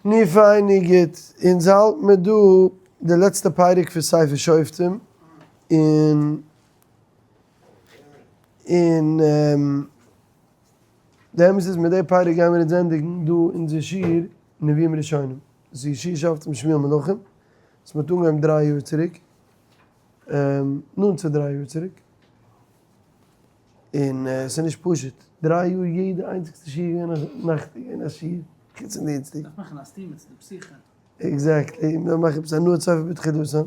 נו פיין נו גוט, אונז האלט מיר דא די לעצטע פרק פון ספר שופטים, און און די אמת איז מיט די פרק גייען מיר אונז ענדיגן דא אונזער שיעור נביאים ראשונים, דאס איז יהושע שופטים שמואל מלכים, וואס מען האט אנגעהויבן דריי יאר צוריק, נאנט צו דריי יאר צוריק. און עס איז נישט פשוט, דריי יאר יעדע איינציגסטע שיעור געווען א נאכט איז געווען א שיעור, חוץ פון דינסטאג. דארף מאכן א סתימה צו די פתיחה. Exactly, מ'דארף מאכן עפעס א נאר ספר בתחילתו.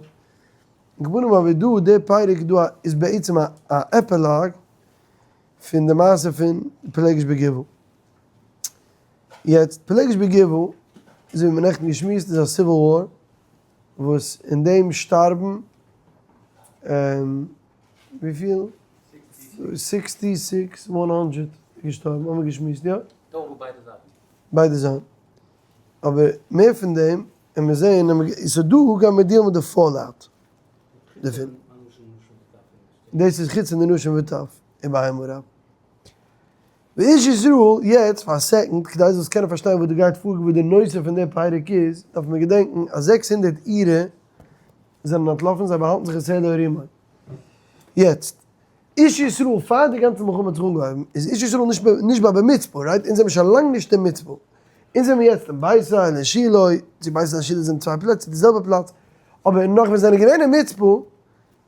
געבונען אבער דא, די פרק דא איז בעצם א epilogue פון די מעשה פון פילגש בגבעה. יעצט, פילגש בגבעה, אזוי ווי מ'האט נעכטן געשמועסט, איז א civil war, וואס אין דעם שטארבן וויפיל? sixty six one hundred געשטארבן האבן מיר געשמועסט יא? ביידע זייטן. ביידע זייטן. אבער מער פון דעם און מיר זעהן so דא גייען מיר deal ן מיט די fallout דערפון. דאס איז חוץ פון די נשים וטף ובהמה רב. ואיש ישראל, יעצט פאר א second, כדי זאלסט קענען פארשטיין וואס דא גייט פאר, וואס די נושא פון די פרק איז, דארף מען געדענקן אז 600 אירע זענען אנטלאפן, זיי באהאלטן זיך אין סלע הרימון. יעצט, איש ישראל, פאר די גאנצע מלחמה האט זיך אנגעהויבן, איז איש ישראל נישט נישט ביי במצפה, right? אונז זעמיר שוין לאנג נישט אין מצפה. אונז זעמיר יעצט אין בית אל און שילה, צו בית אל און שילה זענען צוויי פלעצער, די זעלבע פלאץ, אבער נאך ווען זיי זענען געווען אין מצפה,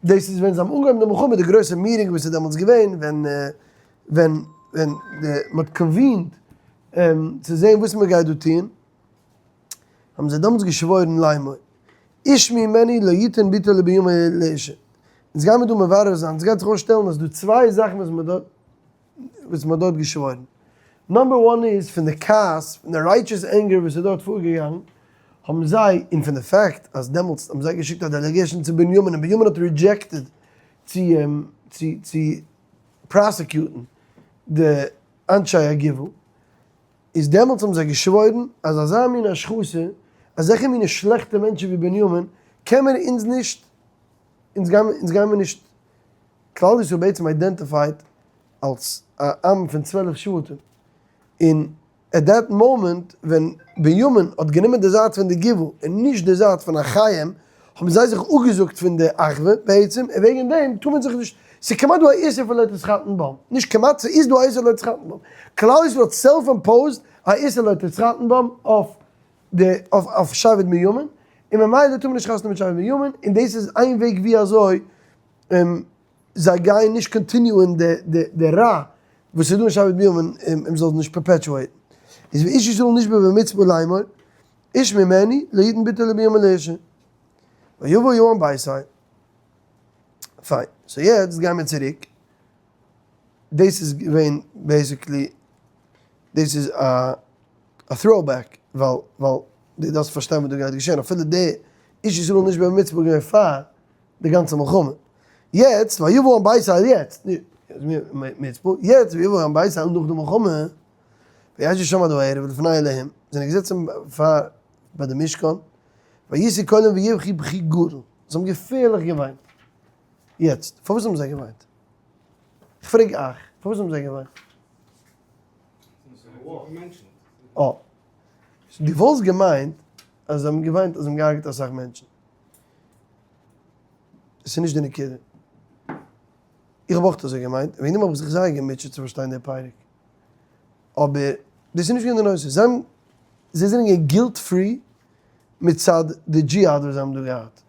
דאס איז ווען זיי האבן אנגעהויבן די מלחמה, די גרויסע meeting וואס איז דעמאלטס געווען, ווען ווען ווען די מען האט convened צו זען וואס מען גייט דא טון, האבן זיי דעמאלטס געשוואוירן לאמור, איש ממנו לא יתן בתו לבנימין לאשה. אונז גיימיר דא מברר זיין, עס גייט זיך אויסשטעלן אז ס'דא צוויי זאכן וואס מען האט וואס מען האט דארט געשוואוירן. Number one איז פון די כעס, פון די righteous anger וואס איז דארט פארגעגאנגען, האבן זיי, און פון די fact אז דעמאלטס האבן זיי געשיקט א delegation צו בנימין און בנימין האט rejected צו צו צו prosecute ן די אנשי הגבעה, איז דעמאלטס האבן זיי געשוואוירן אז אזא מין השחתה, אזעלכע מינע שלעכטע מענטשן ווי בנימין, קען מען אונז נישט, אונז גיימער אונז גיימער נישט, כלל ישראל בעצם identified אלס א עם פון 12 שבטים, און at that moment ווען בנימין האט גענומען די זייט פון די גבעה און נישט די זייט פון אחיהם, האבן זיי זיך אפגעזאגט פון די אחווה בעצם, און וועגן דעם טאר מען זיך נישט, ס'איז כמעט דא א איסור פון לא תתחתן בם, נישט כמעט, ס'איז דא א איסור לא תתחתן בם, כלל ישראל האט self imposed א איסור לא תתחתן בם אויף די אויף שבט בנימין, און ממילא טאר מען נישט חתונה מיט שבט בנימין, און דאס איז איין וועג ווי אזוי זיי גייען נישט continue ען די רע וואס איז דא אין שבט בנימין און מ'זאל נישט perpetuate ן. איז ואיש ישראל נשבע במצפה לאמור, איש ממנו לא יתן בתו לבנימין לאשה. ויבא העם ביתו. פיין. So יעצט גייען מיר צוריק. דאס איז געווען basically, דאס איז א א throwback, ווייל ווייל דו דארפסט פארשטיין וואס דא גייט געשען, אפילו די איש ישראל נשבע במצפה איז געווען פאר די גאנצע מלחמה. יעצט ויבא העם ביתו יעצט, מצפה, יעצט ויבא העם ביתו נאך די מלחמה, וישבו שם עד הערב לפני אלהים, זענען געזעצן פאר ביי די משכן, וישאו קולם ויבכו בכי גדול, זיי האבן געפערליך געוויינט. יעצט, פארוואס האבן זיי געוויינט? איך פרעג אייך, פארוואס האבן זיי געוויינט? אה, דו וואלסט געמיינט אז זיי האבן געוויינט אז זיי האבן געהארגעט אסאך מענטשן. עס איז נישט די נקודה. איך האב אויך אזוי געמיינט, וועגן דעם האב איך זיך זייער געמוטשעט צו פארשטיין די פרק. אבער דאס איז נישט געווען די נושא. זיי האבן, זיי זענען געווען guilt free מצד די דזשיהאד וואס זיי האבן דא געהאט.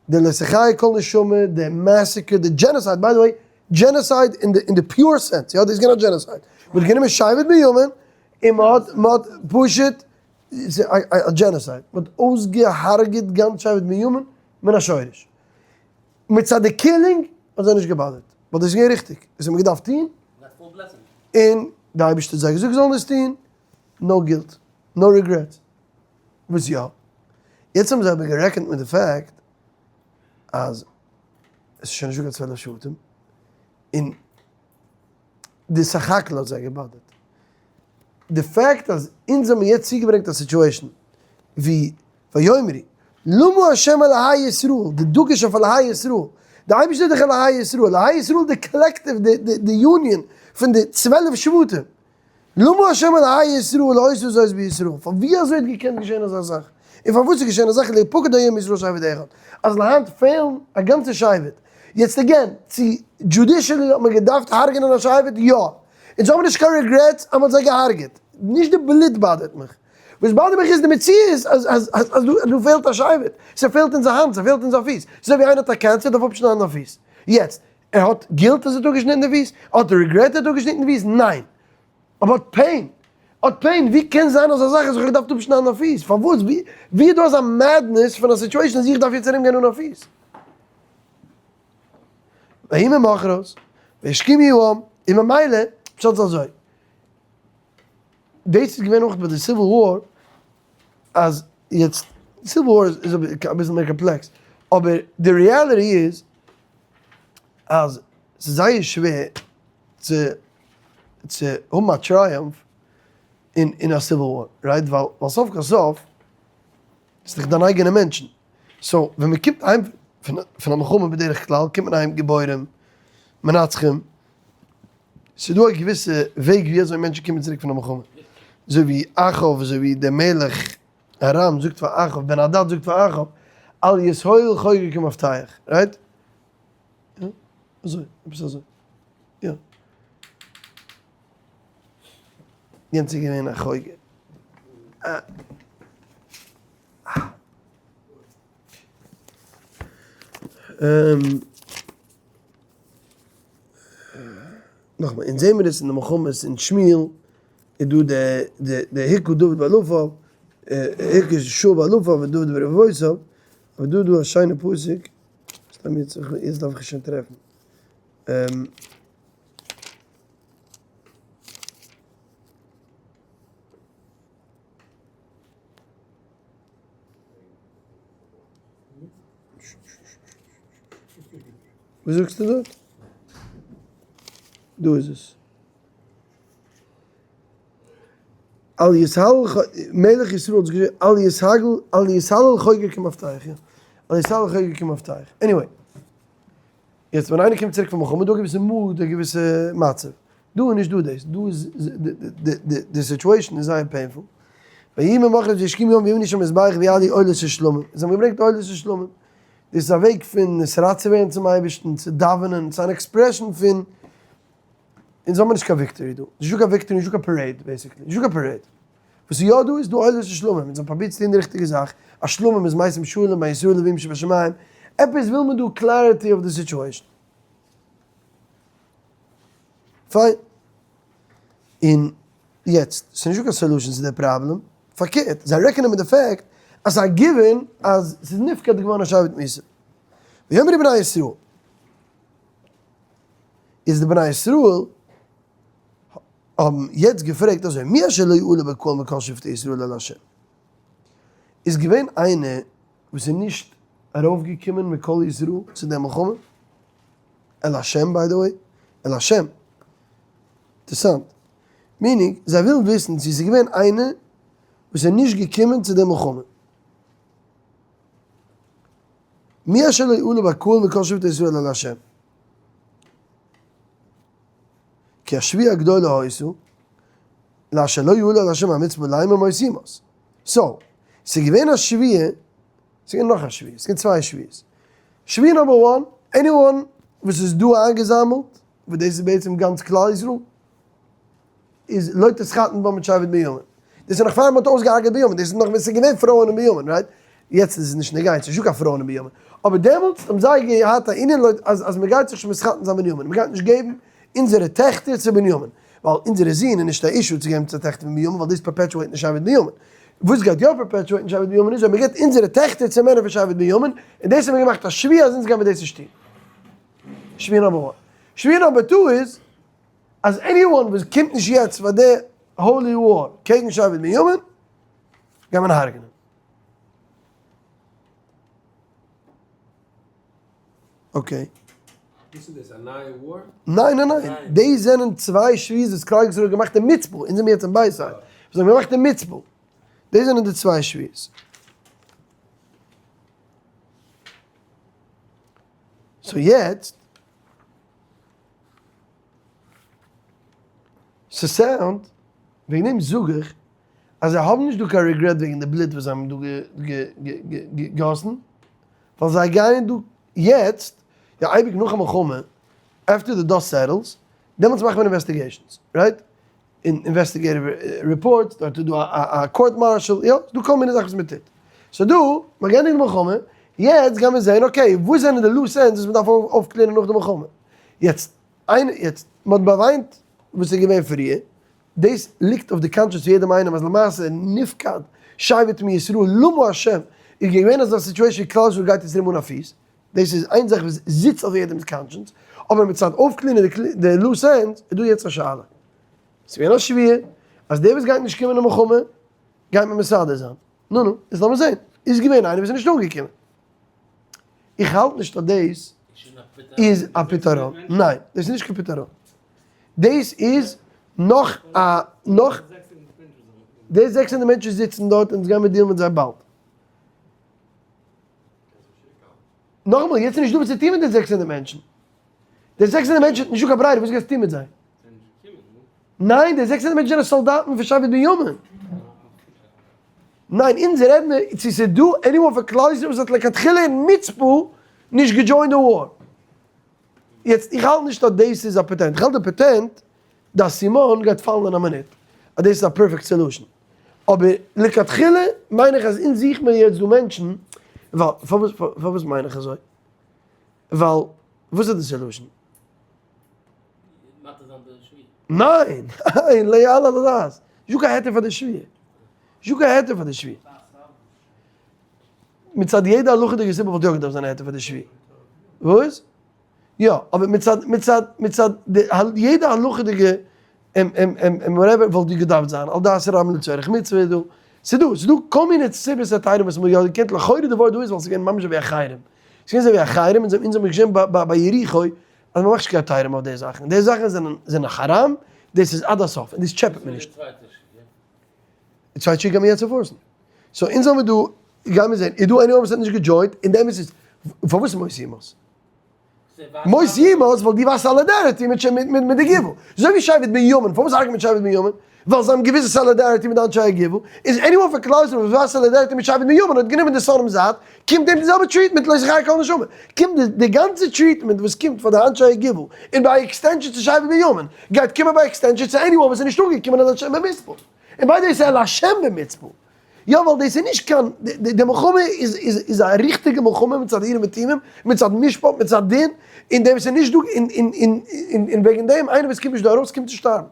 די לא תחיה כל נשמה, די massacre, די genocide, by the way, genocide אין די אין די pure sense, יא דאס איז געווען א genocide. מען האט גענומען שבט בנימין און מען האט מען האט פשוט א genocide, מען האט אויסגעהארגעט גאנץ שבט בנימין מן השורש. מצד די killing האט זיי נישט געבאדערט, ווייל דאס איז געווען ריכטיג, דאס האט מען געדארפט טון, און די אייבערשטער האט זיי געזאגט זיי זאלן עס טון, no guilt, no regret. וואס יא? יעצט האבן זיי אבער גערעכנט מיט די fact אז עס איז שוין נישטא קיין 12 שבטים, און די סך הכל האט זיי געבאדערט. די fact אז אונז האבן יעצט צוגעברענגט א situation ווי ויאמרו למה ה' אלהי ישראל, די דגוש אויף אלהי ישראל, די אייבערשטער איז דאך אלהי ישראל, אלהי ישראל די collective, די union פון די 12 שבטים. למה השם אלהי ישראל עושה זאת בישראל, פאר ווי אזוי האט געקענט געשען אזא זאך? און פארוואס איז געשען אזא זאך להפקד היום מישראל שבט אחד, אז להיינט פעלן א גאנצע שבט, יעצט again, צו judicially האט מען געדארפט הרג'נען א שבט? יא! אונז האבן נישט קיין regrets אז מען האט זיי געהארגעט, נישט די בלוט באדערט מיך, וואס באדערט מיך איז די מציאות אז אז אז דא פעלט א שבט, ס'פעלט אונז א האנט, ס'פעלט אונז א פיס, ס'איז אזוי ווי איינער האט א cancer דארף אפשניידן א פיס, יעצט ער האט guilt אז ער האט אפגעשניטן די פיס? האט ער regret ער האט אפגעשניטן די פיס? ניין! אבער האט pain! האט pain! ווי קען זיין אזא זאך אז איך האב געדארפט אפשניידן א פיס? פארוואס? ווי איז דא אזא madness פון א situation אז איך דארף יעצט ארום גיין אן א פיס? ויהי ממחרת וישכימו העם, און ממילא פשט איז אזוי, דאס איז געווען אויך ביי די civil war, אז יעצט civil war איז אביסל מער קאמפלעקס, אבער די reality איז אז ס'איז זייער שווער צו צו האבן א triumph אין אין א civil war, right? ווייל ווייל סוף כל סוף איז דאך דיין אייגענע מענטשן, so ווען מ'קומט אהיים פון פון א מלחמה בדרך כלל קומט מען אהיים גיבורים, מנצחים, ס'איז דא א געוויסע וועג ווי אזוי מענטשן קומען צוריק פון א מלחמה, אזוי ווי אחאב, אזוי ווי דער מלך ארם זאגט פאר אחאב, בן הדד זאגט פאר אחאב, אל יתהלל חוגר כמפתח, right? יא, אזוי, עפעס אזוי, יא. יענץ איז געווען א חוגר. נאכאמאל, אונז זעמיר עס אין די מלחמות אין שמואל, איז דא די די די הכה דוד באלפיו, הכה שאול באלפיו ודוד ברבבותיו, אבער דא איז דא א שיינע פסוק, סתם יעצט יעצט דארף איך עס שוין טרעפן. וואס זאגסטו דארט? דא איז עס. אל יתהלל מלך ישראל האט געזאגט אל יתהלל אל יתהלל חוגר כמפתח יא אל יתהלל חוגר כמפתח anyway יעצט ווען איינער קומט צוריק פון מלחמה איז דא א געוויסע mood א געוויסע מצב דא איז נישט דא דאס דא איז די situation איז זייער painful ויהי ממחרת וישכימו העם ויבנו שם מזבח ויעלו עולות שלמים זיי האבן געברענגט עולות שלמים דאס איז א וועג פון נתרצה ווערן צום אייבערשטן צו דאווענען ס'איז אן expression פון אונז האבן נישט קיין victory דא, נישטא קיין victory, נישטא קיין parade basically, נישטא קיין parade. וואס איז יא דא איז דא עולת שלמים, אונז האבן פרובירט צו טון די ריכטיגע זאך, א שלמים איז מתים שלום בין ישראל לאביהם שבשמים, עפעס וויל מען דא clarity אויף די situation. פיין. און יעצט, ס'איז נישטא קיין solution צו די פראבלעם, פארקערט, זיי רעכענען מיט די fact אז ס'איז א given אז ס'איז נפקד געווארן א שבט מישראל. ויאמרו בני ישראל. איז די בני ישראל האבן יעצט געפרעגט אזוי, מי אשר לא עלה בקהל מכל שבטי ישראל אל ה'? איז געווען איינער וואס איז נישט ארויפגעקומען מכל ישראל צו די מלחמה? אל ה' by the way, אל ה'. אינטערעסאנט. meaning, זיי ווילן וויסן צו עס איז געווען איינער וואס איז נישט געקומען צו די מלחמה. מי אשר לא עלה בקהל מכל שבטי ישראל אל ה'. כי השבועה הגדולה היתה, לאשר לא יעלה אל ה' המצפה לאמר מות יומת. so, ס'איז געווען א שבועה, ס'איז געווען נאך א שבועה, ס'איז געווען צוויי שבועות. שבועה number one, anyone וואס איז דא איינגעזאמלט, וואס דאס איז בעצם גאנץ כלל ישראל, איז לא תתחתן בם מיט שבט בנימין. דאס איז נאך פאר מ'האט אויסגעהארגעט בנימין, דאס איז נאך ווען ס'איז געווען פרויען אין בנימין, right? יעצט איז עס נישט נוגע, ס'איז נישטא קיין פרויען אין בנימין. אבער דעמאלטס האבן זיי געהאט א ענין לויט אז אז מ'גייט זיך נישט מתחתן זיין בנימין, מ'גייט נישט געבן אונזערע טעכטער צו בנימין, ווייל אונזערע זין איז נישט א issue צו געבן צו טעכטער פון בנימין, ווייל דאס perpetuate נישט שבט בנימין. וואס גייט יא perpetuate ן שבט בנימין איז אויב מ'געבט אונזערע טעכטער צו מענער פון שבט בנימין, און דאס האבן מיר געמאכט א שבועה אז אונז גיימיר דאס נישט טון. שבועה number one. שבועה number two איז אז anyone וואס קומט נישט יעצט פאר די holy war קעגן שבט בנימין גייט מען הרג'נען. okay. וואס איז דאס א נייע war? ניין ניין ניין, דאס זענען צוויי שבועות וואס כלל ישראל האט געמאכט אין מצפה, אונז זעמיר יעצט אין בית אל, וואס האבן געמאכט אין מצפה, דאס זענען די צוויי שבועות. so יעצט ס' sound. וועגן דעם זאג איך אז זיי האבן נישט דא קיין regret וועגן די בלוט וואס זיי האבן דא געגאסן, ווייל זיי גייען דא יעצט, יא אייביג נאך א מלחמה, after the dust settles, דעמאלטס מאכט מען investigations, right? און investigative reports, דארט איז דא א court martial, יא, ס'דא כל מיני זאכן וואס מען טוט. so דא, מ'האט געענדיגט די מלחמה, יעצט גייען מיר זען, okay, וואס זענען די loose ends וואס מ'דארף אויפקלערן נאך די מלחמה. יעצט, איינער, יעצט, מ'האט באוויינט וואס איז געווען פריער, דאס ליגט אויף די conscience פון יעדעם איינעם אז למעשה נפקד שבט מישראל למה השם איז געווען אזא situation ווי כלל ישראל גייט יעצט ארום אן א פיס, דאס איז איין זאך וואס זיצט אויף יעדעמ'ס conscience, אבער מצד אויפקלינען די loose ends איז דא יעצט א שאלה. ס'איז געווען א שבועה אז דער וואס גייט נישט קומען אין מלחמה גייט מען מסדר זיין. נו נו, איז לאמיר זען. איז געווען איינער וואס איז נישט אנגעקומען. איך האלט נישט אז דאס איז א פתרון. ניין, דאס איז נישט קיין פתרון. דאס איז נאך א נאך די 600 מענטשן זיצן דארט אונז גיימיר deal ן מיט זיי באלד. נאכאמאל, יעצט איז נישטא וואס צו טון מיט די 600 מענטשן. די 600 מענטשן, נישטא קיין ברירה, וואס גייסטו טון מיט זיי? ניין, די 600 מענטשן זענען סאלדאטן פון שבט בנימין. ניין, אונז רעדן מיר צו ס'איז דא anyone פון כלל ישראל וואס האט לכתחילה אין מצפה נישט גע join ט די war. יעצט, איך האלט נישט אז דאס איז א פאטענט, איך האלט די פאטענט, די אסימון גייט פאלן אין א מינוט, אז דאס איז א perfect solution. אבער לכתחילה מיין איך אז אונז זוכן מיר יעצט דא מענטשן, ווייל, פארוואס, פארוואס מיין איך אזוי? ווייל, וואס איז די solution? ניין! ניין! לא יעלה על הדעת! נישטא קיין היתר פאר די שבועה. נישטא קיין היתר פאר די שבועה. מצד יעדע הלכה'דיגע סיבה וואלט יא געדארפט זיין א היתר פאר די שבועה. וואס? יא, אבער מצד, מצד, מצד די יעדע הלכה'דיגע whatever וואלט יא געדארפט זיין, על דעת רבים לצורך מצוה איז דא. ס'איז דא, ס'איז דא כל מיני סיבות היתרים וואס מ'האט יא געקענט, לכאורה די ווארט דא איז ווייל ס'איז געווען ממש ווי א חרם. ס'איז געווען אזוי ווי א חרם, אונז האבן געזען ביי יריחו אז מ'מאכט נישט קיין היתרים אויף די זאכן, די זאכן זענען זענען חרם, דאס איז עד הסוף, און דאס טשעפעט מען נישט. די צווייטע שבועה גייט מען יעצט enforce ן. so אונז האבן דא, גיימיר זען, איז דא anyone וואס האט נישט גע join ט, און די אמת איז, פארוואס מות יומת? מות יומת ווייל די ווייסט solidarity מיט מיט די גבעה. אזוי ווי שבט בנימין, פארוואס הרג'ט מען שבט בנימין? ווייל זיי האבן געוויסע solidarity מיט די אנשי הגבעה. איז anyone פון כלל ישראל וואס ווייסט solidarity מיט שבט בנימין האט גענומען די שונאים זייט, קומט אים די זעלבע treatment לא תחיה כל נשמה. קומט די די גאנצע treatment וואס קומט פאר די אנשי הגבעה און by extension צו שבט בנימין, גייט קומען by extension צו anyone וואס איז נישט אנגעקומען אל השם במצפה. און ביי דאס אל השם במצפה. יא ווייל דאס איז נישט קיין, די מלחמה איז איז איז א ריכטיגע מלחמה מצד אורים ותומים, מצד משפט, מצד דין, און דעם איז נישט דא, און און און און און וועגן דעם איינער וואס קומט נישט דא ארויס קומט צו שטארבן.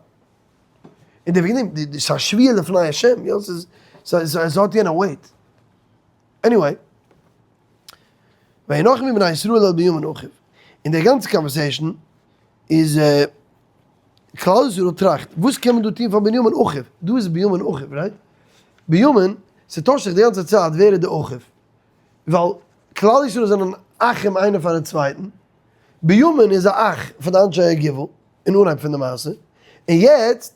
און וועגן דעם, די ס'איז א שבועה לפני השם, יא ס'איז ס'איז ס'האט יענע weight. anyway. וינחמו בני ישראל אל בנימין אחיו. און די גאנצע conversation איז כלל ישראל טראכט, וואס קען מען דא טון פאר בנימין אחיו? דא איז בנימין אחיו, right? בנימין, ס'טוישט זיך די גאנצע צייט ווער איז די אחיו. ווייל כלל ישראל זענען אחים איינער פארן צווייטן, בנימין איז א אח פון די אנשי הגבעה, אין אנהייב פון די מעשה, און יעצט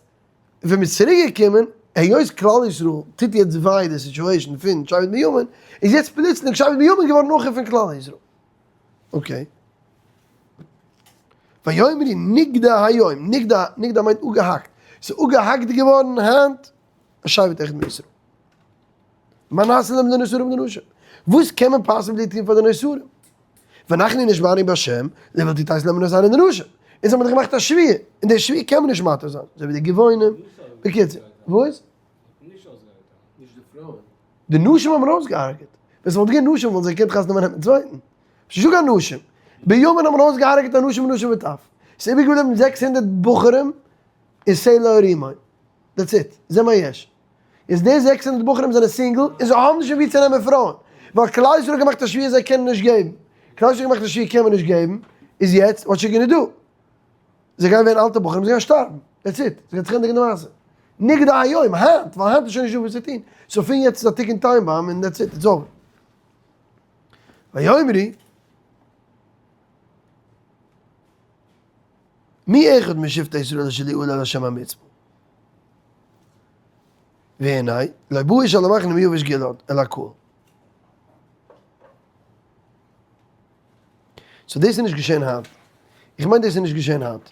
ווען מ'איז צוריק געקומען, היות כלל ישראל טוט יעצט וויי די situation פון שבט בנימין, איז יעצט פלוצלינג שבט בנימין געווארן אחיו פון כלל ישראל. okay. ויאמרו נגדע היום, נגדע, נגדע מיינט אפגעהאקט, ס'איז אפגעהאקט געווארן היינט א שבט אחד מישראל. מה נעשה להם לנותרים לנשים? וואס קען מען possibly טון פאר די נותרים? ואנחנו נשבענו בהשם, לבלתי תעשה להם לנותרים לנשים. אונז האבן דאך געמאכט א שבועה, און די שבועה קען מען נישט מתיר זיין, אזוי ווי די גבעונים, בקיצור, וואס? די נשים האבן אויסגעהארגעט. ווען ס'וואלט געווען נשים וואלטן זיי געקענט חתונה האבן מיטן צווייטן. ס'איז נישטא קיין נשים. בנימין האבן אויסגעהארגעט אנשים נשים וטף. ס'איז איבערגעבליבן 600 בחורים אין סלע הרימון. that's it. זה מה יש. איז די 600 בחורים זענען single און זיי האבן נישט פון וואו צו נעמען פרויען. ווייל כלל ישראל האט געמאכט א שבועה זיי קענען נישט געבן. כלל ישראל האט געמאכט א שבועה קען מען נישט געבן. איז יעצט what you gonna do? זיי גייען ווערן אלטע בחורים, זיי גייען שטארבן. that's it. ס'גייט זיך ענדיגן די מעשה. נגדע היום, היינט, ווייל היינט איז שוין נישטא וואס צו טון. so פון יעצט איז א ticking time bomb און that's it, it's over. ויאמרו, מי אחד משבטי ישראל אשר לא עלה אל השם המצפה? והנה, לא בא איש אל המחנה מיבש גלעד, אל הקהל. so דאס איז נישט געשען היינט. איך מיין דאס איז נישט געשען היינט.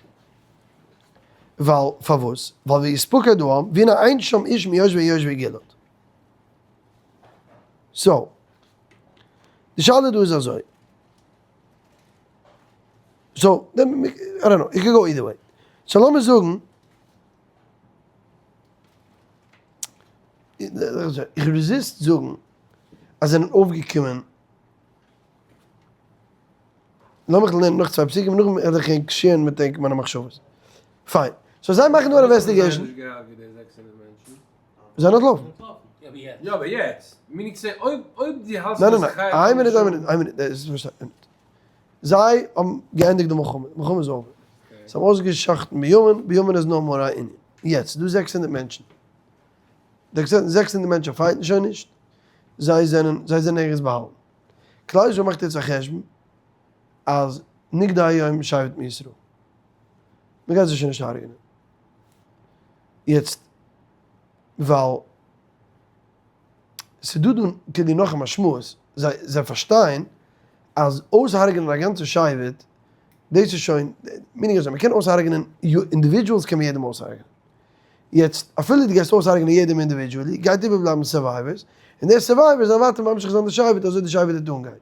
ווייל פארוואס? ווייל ויתפקד העם, והנה אין שם איש מיושבי יושבי גלעד. so, די שאלה דא איז אזוי. so, I don't know, איך קען go either way. so לאמיר זאגן, איך resist זאגן אז זענען אויפגעקומען, לאמיך לערנען נאך צוויי פסוקים און נאכדעם וועל איך ענק share ן מיט ענק מיינע מחשבות. פיין. so זיי מאכן דא אן investigation. זיי זענען אנטלאפן. יא אבער יעצט, meaning to say אויב אויב דו האלסט ניין ניין ניין, איין מינוט איין מינוט איין מינוט, דאס איז זיי האבן געענדיגט די מלחמה, די מלחמה איז over. זיי האבן אויסגעשחט'ן בנימין, בנימין איז no more א ענין. יעצט איז דא 600 מענטשן. די 600 מענטשן fight ן שוין נישט, זיי זענען זיי זענען ערגעץ באהאלטן. כלל ישראל מאכט יעצט א חשבון אז נגדע היום שבט מישראל. מ'גייט זיי שוין נישט הרג'נען. יעצט ווייל ס'דא דא כאילו נאך א משמעות, זיי זיי פארשטיין אז אויסהרג'נען א גאנצע שבט דאס איז שוין, meaning אזוי, מ'קען אויסהרג'נען individuals קען מען יעדעם אויסהרג'נען. יעצט אפילו דו גייסט אויסהרג'נען יעדעם individually גייט איבערבלייבן survivors, און די survivors זאלן ווייטער ממשיך זיין די שבט אזוי די שבט וועט אנגיין.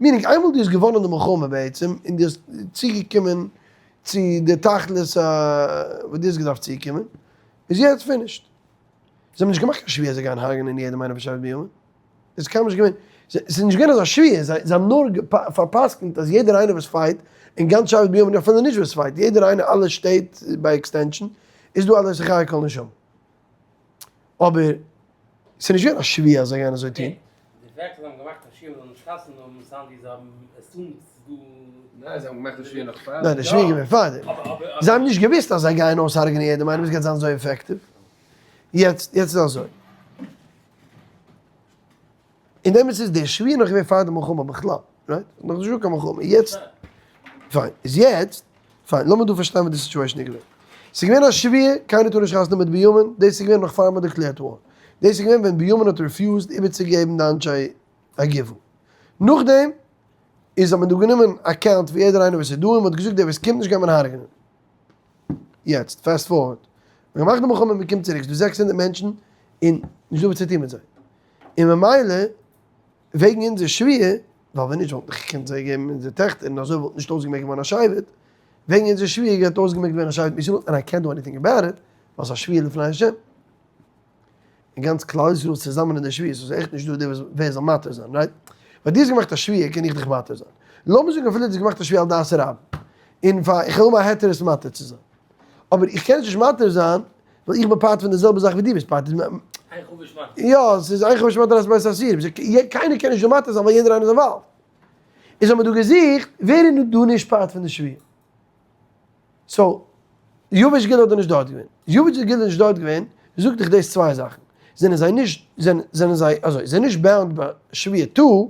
meaning איינמאל דו האסט געוואנען די מלחמה בעצם און דו האסט צוגעקומען צו די תכלית וואס דו האסט געדארפט צוקומען, איז יעצט finished. זיי האבן נישט געמאכט קיין שבועה אז זיי גייען הרג'נען יעדעם איינעם פון שבט בנימין. עס איז קיינמאל נישט געווען, עס איז נישט געווען אזא שבועה, זיי האבן נאר פאר'פסק'נט אז יעדער איינער וואס fight, און גאנץ שבט בנימין אפילו נישט וואס fight, יעדער איינער אלע שטעט by extension, איז דא א לא תחיה כל נשמה. אבער ס'איז נישט געווען א שבועה אז זיי גייען אזוי טון. די fact אז זיי האבן געמאכט א שבועה מ'זאל נישט חתונה האבן מיט זיי זיי האבן עס טון ס'איז דא. ניין זיי האבן געמאכט די שבועה נאך פאר. ניין די שבועה איז געווען פארדעם. זיי האבן נישט געוואוסט אז זיי גייען אויסהרג'נען יעדעם איינעם עס גייט זיין אזוי effective. יעצט יעצט איז אזוי. אין דעם איז די שבועה נאך געווען פאר די מלחמה בכלל, right? נאך נישט דא קיין מלחמה, יעצט, פיין, איז יעצט, פיין, לאמיר דא פארשטיין וואס די situation איז געווען. ס'איז געווען א שבועה, קיינער טאר נישט חתונה מיט בנימין, דאס איז געווען נאך פאר מ'האט declared war. דאס איז געווען ווען בנימין האט refused איבערצוגעבן די אנשי הגבעה. נאכדעם איז האט מען דא גענומען א count פון יעדער איינער וואס איז דא און מ'האט געזאגט דער וואס קומט נישט גייט מען הרג'נען. יעצט, fast forward, מ'האט געמאכט די מלחמה מ'קומט צוריק, ס'דא 600 מענטשן און נישט דא וואס צו טון מיט זיי. און ממילא וועגן אונזער שבועה, ווייל ווען נישט וואלט איך געקענט זיי געבן אונזער טעכטער און אזוי וואלט נישט אויסגעמעקט געווארן א שבט, וועגן אונזער שבועה גייט אויסגעמעקט ווערן א שבט מישראל און איי קענט דו עניטינג אבאוט איט, ווייל ס'איז א שבועה לפני השם. און גאנץ כלל ישראל איז צוזאמען אין די שבועה, ס'איז עכט נישט דא דער וואס ווער זאל מתיר זיין, right? ווייל דו האסט געמאכט א שבועה קען איך דיך מתיר זיין. לאמיר זאגן אפילו דו האסט געמאכט א שבועה על דעת הרבים, און פאר איך האב א היתר עס מתיר צו זיין. אבער איך קען עס נישט מתיר זיין, ווייל איך בין part פון די זעלבע זאך ווי דו ביסט part. יא, ס'איז אין חבוש מתיר את בית האסורים. קיינער קען נישט דא מתיר זיין ווייל יעדער איינער איז involved. איז האט מען דא געזוכט ווער איז דא נישט part פון די שבועה. so, יבש גלעד איז נישט דארט געווען. יבש גלעד איז נישט דארט געווען, זאגט דיך דאס צוויי זאכן. זענען זיי נישט, זענען זיי, אזוי, זענען נישט bound ביי שבועה two,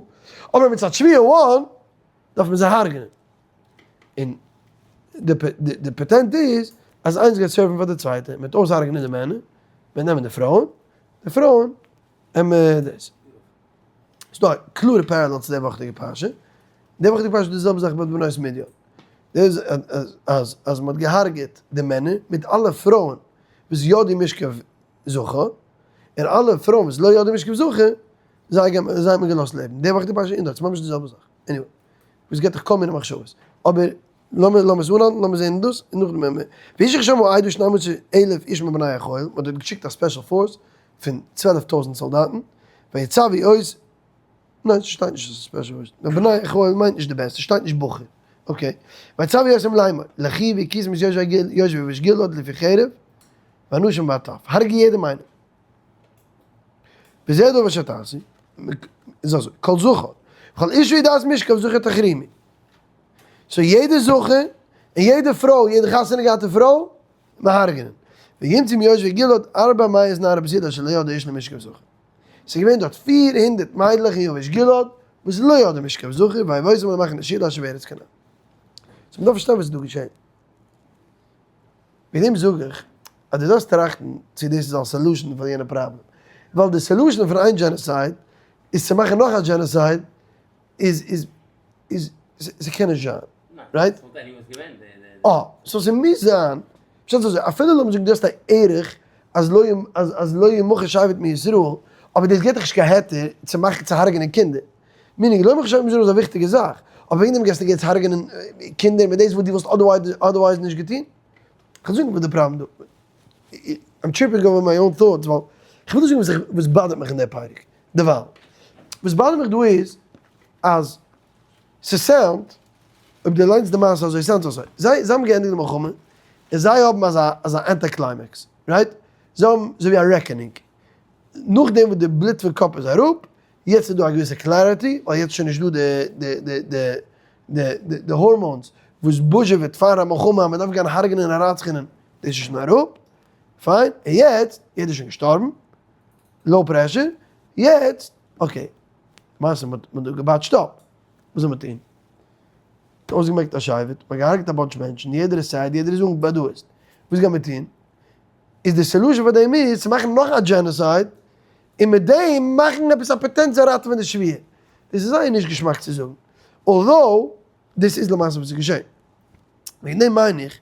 אבער מצד שבועה one דארף מען זיי הרג'נען. און די פאטענט איז אז איינס גייט serve ן פאר די צווייטע, מען וועט אויסהרג'נען די מענער, מען וועט נעמען די פרויען, די פרויען און דאס. ס'דא א קלארע parallel צו די וואכעדיגע פרשה, די וואכעדיגע פרשה איז די זעלבע זאך ביי בנות מדין, דאס אז אז מ'האט געהארגעט די מענער מיט אלע פרויען וואס ידעו משכב זכר, און אלע פרויען וואס לא ידעו משכב זכר, זיי זיי האט מען געלאזט לעבן, די וואכעדיגע פרשה און דארט, ס'איז ממש די זעלבע זאך, anyway, וואס געבט דיך כל מיני מחשבות, אבער לאמיר לאמיר עס אנהאלטן, לאמיר זען דאס, און נאכדעם וועלן מיר, וישלח שם העדה שנים עשר אלף איש מבני החיל, מ'האט דארט געשיקט א special force פון 12,000 סאלדאטן, ויצוו אותם, ניין ס'שטייט נישט אז ס'איז special force, נאר בני החיל מיינט נישט די בעסטע, ס'שטייט נישט בחור, okay, ויצוו אותם לאמור, לכו והכיתם את יושבי יבש גלעד לפי חרב, והנשים והטף, הרג'ע יעדעם איינעם. וזה הדבר אשר תעשו, איז אזוי, כל זכר, וכל אשה יודעת משכב זכר תחרימו. so יעדע זכר און יעדע פרוי, יעדע חתונה געהאטע פרוי, מען הרג'נען. וימצאו מיושבי גלעד ארבע מאות נערה בתולה אשר לא ידעה איש למשכב זכר. ס'איז געווען דארט 400 מיידלעך אין יבש גלעד וואס לא ידעו משכב זכר, ויבאו אותם אל מחנה שילה אשר בארץ כנען. so מ'דארף פארשטיין וואס איז דא געשען. וועגן דעם זאג איך אז דו זאלסט טראכטן צו דאס איז א solution פאר יענע פראבלעם. ווייל די solution פון איין genocide איז צו מאכן נאך א genocide איז איז איז ס'קען נישט זיין. right? אה, so ס'מוז זיין. פשט איז אזוי, אפילו לאמיר זאגן דו האסט א ערך אז לא אז אז לא ימחה שבט מישראל, אבער דאס געבט דיך נישט קיין היתר צו מאכן צו הרג'נען קינדער. meaning לא ימחה שבט מישראל איז א וויכטיגע זאך, אבער וועגן דעם גייסטו יעצט הרג'נען קינדער מיט דאס וואס דו וואלסט otherwise נישט געטון? כ'וועל זאגן וואס די פראבלעם דא. I'm tripping over my own thoughts ווייל כ'וויל נישט זאגן וואס bother ט מיך אין די פרק דערווייל. וואס bother ט מיך דא איז אז ס' sound ט, אויב דו ליינסט די מעשה אזוי sound ט אזוי, זיי זיי האבן געענדיגט די מלחמה און זיי האבן אזא אזא anti climax, right? זיי האבן אזוי ווי א reckoning, נאכדעם וואס די בלוט פון קאפ איז אראפ, יעצט איז דא א געוויסע clarity, ווייל יעצט איז שוין נישט דא די די די די די די די hormones וואס בוזשעוועט פאר א מלחמה אז מען דארף גיין הרג'נען און רצח'נען, דאס איז שוין אראפ, פיין, און יעצט, יעדער איז שוין געשטארבן, low pressure, יעצט, okay, למעשה מען האט דא געבאטשט אפ, וואס זאל מען טון? מען האט אויסגעמעקט א שבט, מען האט געהארגעט א bunch מענטשן, יעדער איז sad, יעדער איז אנגעבאדאעסט, וואס גייט מען טון? איז די solution פאר דעם איז צו מאכן נאך א genocide, און מיט דעם מאכן עפעס א פאטענט צו ראטעווען די שבועה. דאס איז זייער נישט געשמאק צו זאגן, although דאס איז למעשה וואס איז געשען. וועגן דעם מיין איך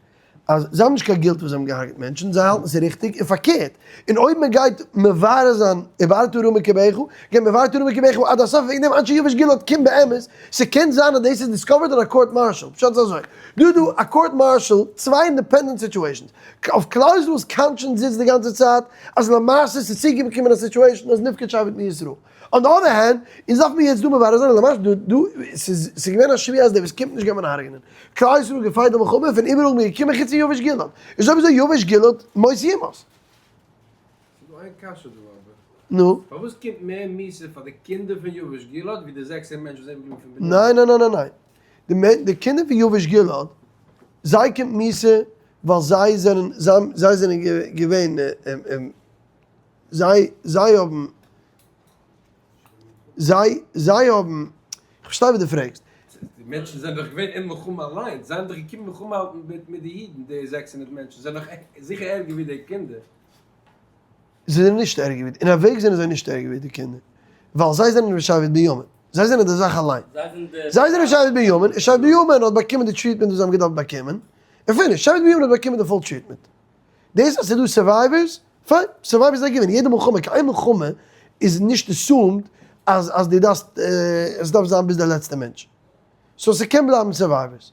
אז זיי האבן נישט קיין guilt וואס זיי האבן געהארגעט מענטשן, זיי האלטן ס'איז ריכטיג, און פארקערט, און אויב מען גייט מברר זיין ובערת הרע מקרבך, גייט מען ובערת הרע מקרבך עד הסוף, וועגן דעם אנשי יבש גלעד קומט באמת, ס'קען זיין אז דאס איז discovered אין א court martial, פשט איז אזוי, דא איז דא א court martial, צוויי independent situations, אויף כלל ישראל'ס conscience זיצט די גאנצע צייט אז למעשה ס'איז צוגעקומען א situation אז נפקד שבט מישראל. on the other hand, אונז דארף מיר יעצט דא מברר זיין אז למעשה דא דא ס'איז ס'איז געווען א שבועה אז דער וואס קומט נישט גייט מען הרג'נען. כלל ישראל האט גע fight די מלחמה פון איבעראל מיר געקומען חוץ פון יבש גלעד. איז אויב אזוי יבש גלעד מות יומת. ס'איז דא איין קשיא דא אבער. נו? פארוואס קומט מער מיתה פאר די קינדער פון יבש גלעד ווי די 600 מענטשן וואס זענען געבליבן פון בנימין? ניין ניין ניין ניין ניין. די מענ די קינדער פון יבש גלעד זיי קומט מיתה ווייל זיי זענען זיי זענען געווען זיי זיי האבן זיי זיי האבן, כ'פארשטיי וואס דו פרעגסט. די מענטשן זענען דאך געווען אין מלחמה אליינס, זיי האבן דאך געקומען מלחמה האלטן מיט מיט די אידן, די 600 מענטשן זענען דאך זיכער ערגער ווי די קינדער. זיי זענען נישט ערגער ווי, אין א וועג זענען זיי נישט ערגער ווי די קינדער, ווייל זיי זענען בשבט בנימין, זיי זענען די זאך אליין. זיי זענען שבט בנימין, און שבט בנימין האט באקומען די treatment וואס זיי האבן געדארפט באקומען, און finish, שבט בנימין האט באקומען די full treatment. דאס אז ס'איז דא survivors, פיין, survivors איז א given, יעדע מלחמה, קיין מלחמה איז נישט assumed אז אז דו דארפסט, עס דארף זיין ביז די לעצטע מענטש. so ס'קען בלייבן survivors.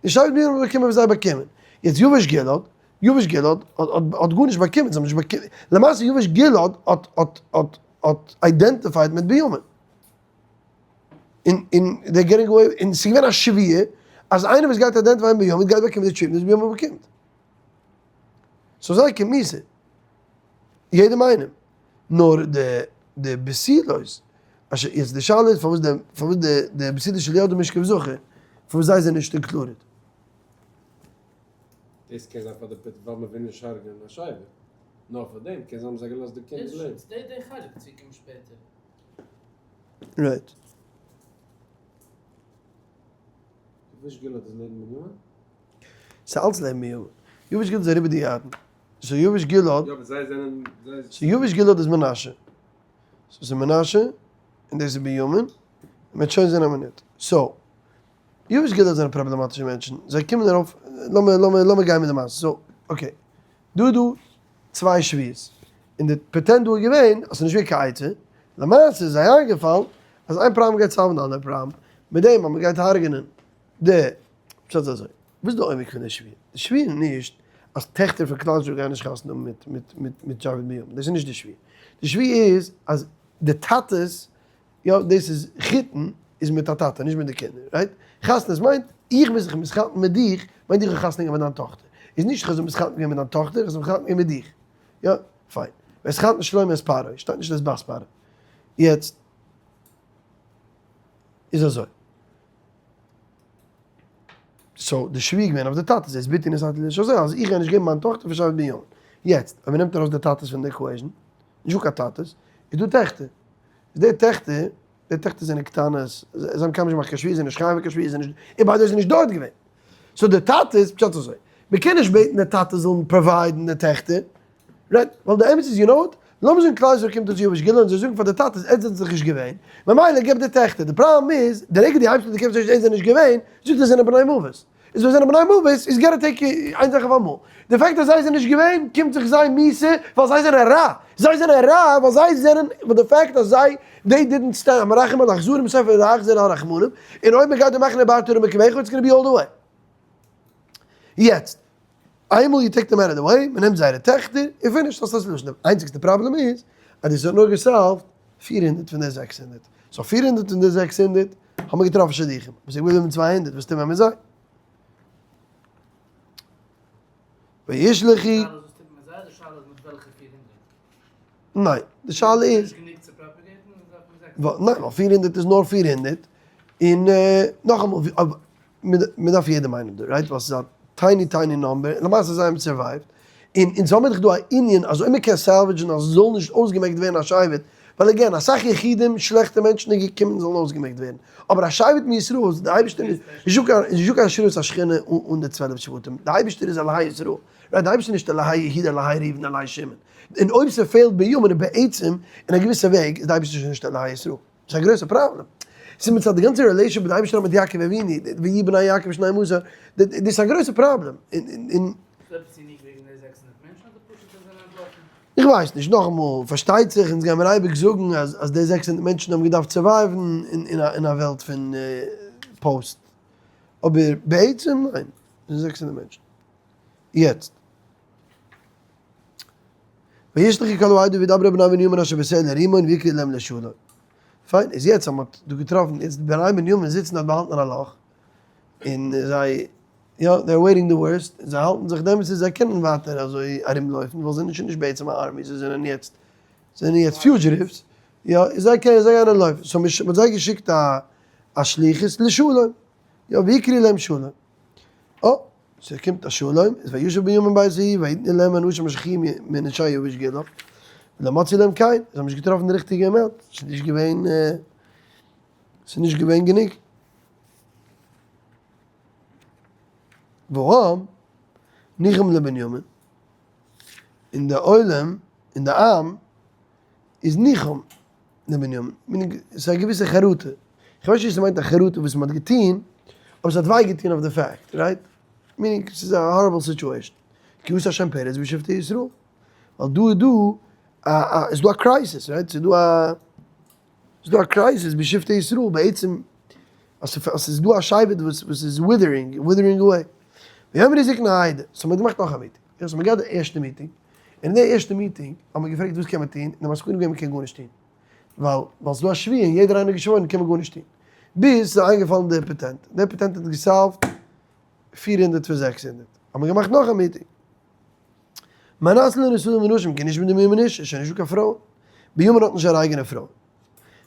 די שבט בנימין האבן באקומען וואס זיי באקומען. יעצט יבש גלעד, יבש גלעד האט גארנישט באקומען, זיי האבן נישט באקומען, למעשה יבש גלעד האט האט האט האט identified מיט בנימין. און און they're getting away, און ס'איז געווען א שבועה אז איינער וואס גייט identify ען בנימין גייט באקומען די treatment וואס בנימין באקומט. so זיי קומט מיתה. יעדעם איינעם. נאר די די בתולות, אשר יעצט די שאלה איז פארוואס די פארוואס די די בתולות שלא ידעו משכב זכר, פארוואס זיי זענען נישט included. דאס קען זיין פאר די פ ווייל מען וויל נישט הרג'נען א שבט. נאר פאר דעם קען זיין האבן זיי געלאזט די קינד לעבן. די די חלק צוקומט שפעטער. right. יבש גלעד איז לעבן בנימין? ס'איז אלץ לעבן בנימין. יבש גלעד איז אריבער די ירדן. so יבש גלעד. יא אבער זיי זענען זיי. so יבש גלעד איז מנשה. so ס'איז מנשה און דאס איז בנימין. מ'וועט שוין זען א מינוט. so יבש גלעד זענען פראבלעמאטישע מענטשן. זיי קומען ארויף, לאמיר לאמיר לאמיר גיין מיט די מעשה. so okay. דא איז דא צוויי שבועות, און די פאטענט דא איז געווען אז ס'איז נישט געווען קיין עצה, למעשה איז זיי איינגעפאלן אז איין פראבלעם גייט solve ן די אנדערע פראבלעם, מיט דעם אז מ'גייט הרג'נען די, פשט איז אזוי, וואס איז די עומק פון די שבועה? די שבועה איז נישט אז טעכטער פון כלל ישראל גייען נישט חתונה האבן מיט מיט מיט מיט שבט בנימין, דאס איז נישט די שבועה, די שבועה איז אז די טאטעס, יא דאס איז חיתון איז מיט א טאטע נישט מיט די קינדער, right? חתונות מיינט איך בין זיך מתחתן מיט דיך, מיינט איך האב חתונה געהאט מיט דיין טאכטער, איז נישט איך האב זיך מתחתן געווען מיט דיין טאכטער, איך האב זיך מתחתן געווען מיט דיך, יא? פיין. ויתחתן שלמה את פרעה, שטייט נישט את בת פרעה. יעצט איז אזוי. so די שבועה געווען אויף די טאטעס, את בתי נתתי לאשה הזאת, אז איך גיי נישט געבן מיין טאכטער פאר שבט בנימין. יעצט אויב מ'נעמט ארויס די טאטעס פון די equation, נישטא קיין טאטעס, איז דא טעכטער. איז די טעכטער, די טעכטער זענען קטנות, זיי האבן קיינמאל נישט געמאכט קיין שבועה, זיי זענען נישט חייב אין קיין שבועה, זיי זענען נישט, און by the way זענען נישט דארט געווען. so די טאטעס, פשט אזוי, מען קען נישט בעטן די טאטעס זאלן provide ן די טעכטער, right? ווייל די אמת איז, you know what? לאמיר זאגן כלל ישראל קומט אויס יבש גלעד און זיי זאגן פאר די טאטעס עטס זענטס דאך נישט געווען, ממילא געב די טעכטער. די פראבלעם איז, די רגע דו הייבסט אן די קעמפ זאגסט עטס זענט נישט געווען, זאגט ער זענען בני מוות. איז ווען זענען בני מוות איז גאטע take איין זאך אויף אמאל. די fact אז זיי זענען נישט געווען קומט זיך זיי מיתה ווייל זיי זענען רע. זיי זענען רע ווייל זיי זענען ווייל די fact אז זיי they didn't stand המרחם על אכזרים סופו להחזיר על רחמנים און אויב מ'גייט דא מאכן ובערת הרע מקרבך it's gonna be all the way. יעצט איינמאל you take them out of the way, מ'נעמט זייערע טעכטער און finish, האסט א solution. די איינציגסטע פראבלעם איז אז דאס האט נאר גע solve ט 400 פון די 600. so 400 פון די 600 האבן מיר געטראפן שידוכים. וואס איז געבליבן 200? וואס טוט מען מיט זיי? וישלחו. ניין, די שאלה איז. ניין, ווייל 400 איז נאר 400. און נאכאמאל, מען דארף יעדעם איינעם דא, right? ווייל ס'איז א tiny tiny number, למעשה זיי האבן survive ט, און אונז האמיר דאך דא א ענין אז אויב מען קען salvage ן אז ס'זאל נישט אויסגעמעקט ווערן א שבט, ווייל again אסאך יחידים שלעכטע מענטשן איז געקומען זאלן אויסגעמעקט ווערן, אבער א שבט מישראל וואס די אייבערשטער איז נישט דא קיין השראת השכינה אן די 12 שבטים, די אייבערשטער איז אלהי ישראל, right? די אייבערשטער איז נישט אלהי יהודה אלהי ראובן אלהי שמעון, און אויב ס'פעלט בנימין איז בעצם אין א געוויסע וועג איז די אייבערשטער שוין נישט אלהי ישראל. ס'איז א גרויסע פראבלעם. ס'איז מצד די גאנצע relation מיט די אייבערשטער מיט יעקב אבינו, ויהי בני יעקב שנים עשר, דאס איז א גרויסע פראבלעם. איך ווייס נישט, נאכאמאל, פארשטייט זיך אונז גיימיר אייביג זאגן אז די 600 מענטשן האבן געדארפט survive ן אין א וועלט פון post. אבער בעצם ניין, ס'איז 600 מענטשן. יעצט. וישלחו כל העדה וידברו בני בנימין אשר בסלע רימון ויקראו להם לשלום. פיין, איז יעצט אז מ'האט דא געטראפן, יעצט בני בנימין זיצן דארט באהאלטן אין א לאך, און זיי, יא, they are waiting the worst, און זיי האלטן זיך דעמאלטס אז זיי קענען ווייטער אזוי ארומלויפן, ווייל זיי זענען שוין נישט בעצם א army, זיי זענען יעצט, זיי זענען יעצט fugitives, יא, און זיי קענען, זיי גייען לויפן. so מ'האט זיי געשיקט א א שליחות לשלום, יא, ויקראו להם שלום. אה! ס'קומט א שלום, איז וישב בנימין בית ההיא ויתנו להם אנשים אשר חיו מנשי יבש גלעד, ולא מצאו להם כן, זיי האבן נישט געטראפן די ריכטיגע amount, ס'איז נישט געווען, ס'איז נישט געווען גענוג. והעם נחם לבנימין, און די עולם, און די עם, איז נחם לבנימין, meaning ס'איז א געוויסע חרטה, איך ווייס נישט צו ס'מיינט א חרטה וואס מ'האט געטון, אבער ס'האט וויי געטון אויף די fact, right? meaning ס'איז א horrible situation, כי עשה השם פרץ בשבטי ישראל, ווייל דא איז דא א א איז דא א crisis, right? ס'איז דא א ס'איז דא א crisis בשבטי ישראל בעצם, אז ס'איז דא א שבט וואס וואס איז withering, withering away. ויאמרו זקני העדה, so מ'האט געמאכט נאך א meeting, יא so מ'האט געהאט די ערשטע meeting, און אין די ערשטע meeting האט מען געפרעגט וואס קען מען טון, און די מסקנא איז געווען מ'קען גארנישט טון. ווייל ווייל ס'דא א שבועה און יעדער איינער האט געשוואוירן קען מען גארנישט טון. ביז ס'איז איינגעפאלן די patent. די patent האט גע solve ט 400 פון 600. האט מען געמאכט נאך א meeting. מה נעשה לנשאים ונשים כי נשבו בנימין איש, איז שוין נישטא קיין פרויען. בנימין האט נישט זייער אייגענע פרויען.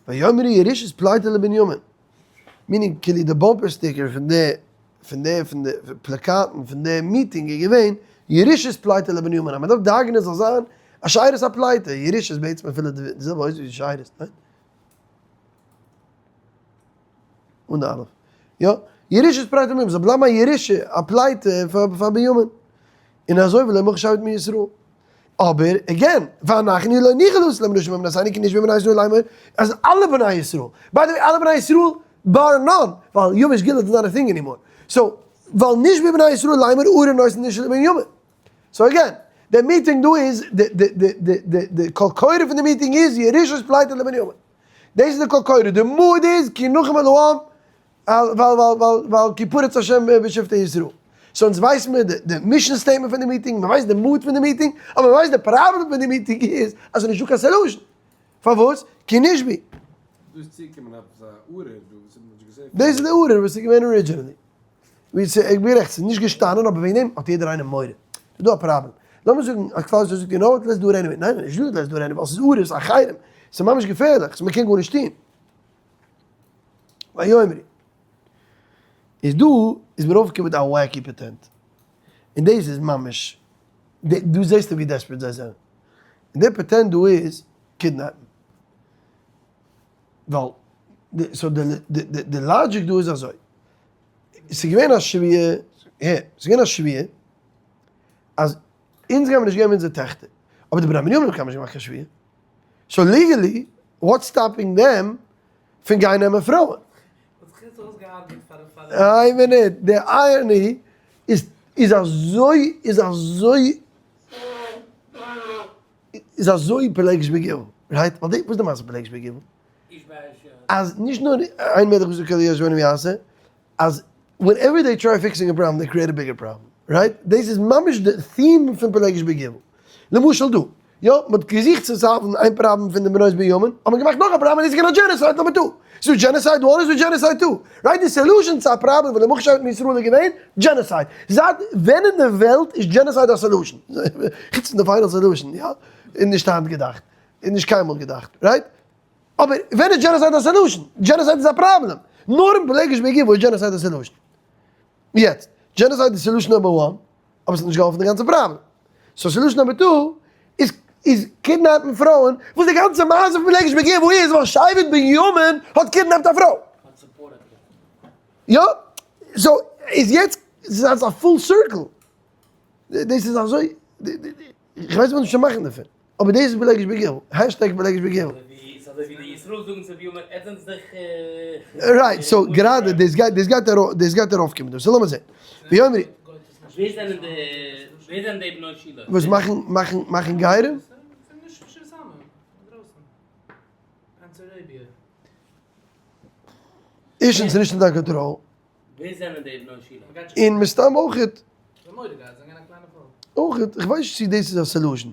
ויאמרו ירושת פליטה לבנימין. meaning כאילו די bumper sticker פון די פון די פון די פלאקאטן פון די meeting איז געווען ירושת פליטה לבנימין אז מען דארף דאגה'ן עס זאל זיין א שארית הפליטה, ירושה איז בעצם אפילו די זעלבע אויס ווי שארית, ניין? אן די אלף. יא, ירושת פליטה לבנימין, זאל בלייבן א ירושה, א פליטה פאר בנימין. און אזוי ולא ימחה שבט מישראל. אבער, again, ואנחנו לא נוכל לתת להם נשים מבנותינו כי נשבו בני ישראל לאמר, אז אלע בני ישראל, by the way אלע בני ישראל bar none, ווייל יבש גלעד איז not a thing anymore, so, ווייל נשבו בני ישראל לאמר ארור נותן אשה לבנימין. so again, די meeting דא איז, די די די די די די קול קורא פון די meeting איז ירושת פליטה לבנימין. דאס איז די קול קורא, די mood איז כי נחם אל העם, ווייל ווייל ווייל ווייל כי פרץ השם בשבטי ישראל. so אונז ווייסן מיר די mission statement פון די meeting, מען ווייסט די mood פון די meeting, אבער מען ווייסט די פראבלעם פון די meeting איז אז ס'איז נישטא קיין solution. פארוואס? כי נשבו. דא איז צוגעקומען עפעס א ארור דא וואס האט מען נישט געזען פריער. דאס איז די ארור וואס איז געווען originally. ווי ס'איז איך בין גערעכט, ס'איז נישט געשטאנען אבער וועגן דעם האט יעדער איינער מורא. ס'איז דא א פראבלעם. לאמיר זאגן אז כלל ישראל זאגט you know what let's do it anyway. ניין ניין נישט דא let's do it anyway ווייל ס'איז ארור, ס'איז א חרם. ס'איז ממש געפערליך, so מ'קען גארנישט טון. ויאמרו. איז דא איז מיר אויפגעקומען מיט א wacky patent. און דאס איז ממש, דא זעסטו ווי desperate זיי זענען. און די patent דא איז kidnap ן. ווייל, so די logic דא איז אזוי. ס'איז געווען א שבועה, הער, ס'איז געווען א שבועה אז אונז גיימיר נישט געבן אונזער טעכטער. אבער די בני בנימין האבן קיינמאל נישט געמאכט קיין שבועה. so legally, what's stopping them פון גיין נעמען פרויען? איין מינוט, די irony איז איז אזוי איז אזוי איז אזוי פילגש בגבעה, right? ווייל די, וואס איז די מעשה פילגש בגבעה? אז נישט נאר איין מלך וואס איז כדי ישבנו ויעשה, אז whenever they try fixing a problem they create a bigger problem, right? דאס איז ממש די theme פון פילגש בגבעה. למשל דא, יא, מען האט געזוכט צו solve ן איין פראבלעם פון די בנות בנימין, האט מען געמאכט נאך א פראבלעם און דאס איז געווען א genocide number two. ס'איז דא genocide one און ס'איז דא genocide two. Right? די solution צו א פראבלעם פון די מח שבט מישראל איז געווען genocide. זייט ווען אין די וועלט איז genocide א solution? חוץ פון די final solution, יא? איז נישט היינט געדאכט. איז נישט קיינמאל געדאכט. Right? אבער ווען איז genocide א solution? Genocide איז א פראבלעם. נאר אין פילגש בגבעה איז genocide א solution. יעצט, genocide איז solution number one, אבער ס'האט נישט געהאלפן די גאנצע פראבלעם. So solution number two איז איז kidnap ן פרויען, וואס די גאנצע מעשה פון פילגש בגבעה איז ווייל שבט בנימין האט kidnapped א פרוי. יא, so איז יעצט ס'איז א full circle. דאס איז אזוי, איך ווייס נישט וואס צו מאכן דערפון. אבער דאס איז פילגש בגבעה, hashtag פילגש בגבעה. Right, so גראדע דאס גייט דאס גייט דאס גייט ארויפקומען דא, so לאמיר זען. ויאמרו. ווער זענען די ווער זענען די בנות שילה? וואס מאכן מאכן מאכן גרים? ערשטנס נישט אין דיין קאנטראל. ווער זענען די בנות שילה? און מסתם אויכעט. אויכעט, איך ווייס נישט צו דאס איז א solution.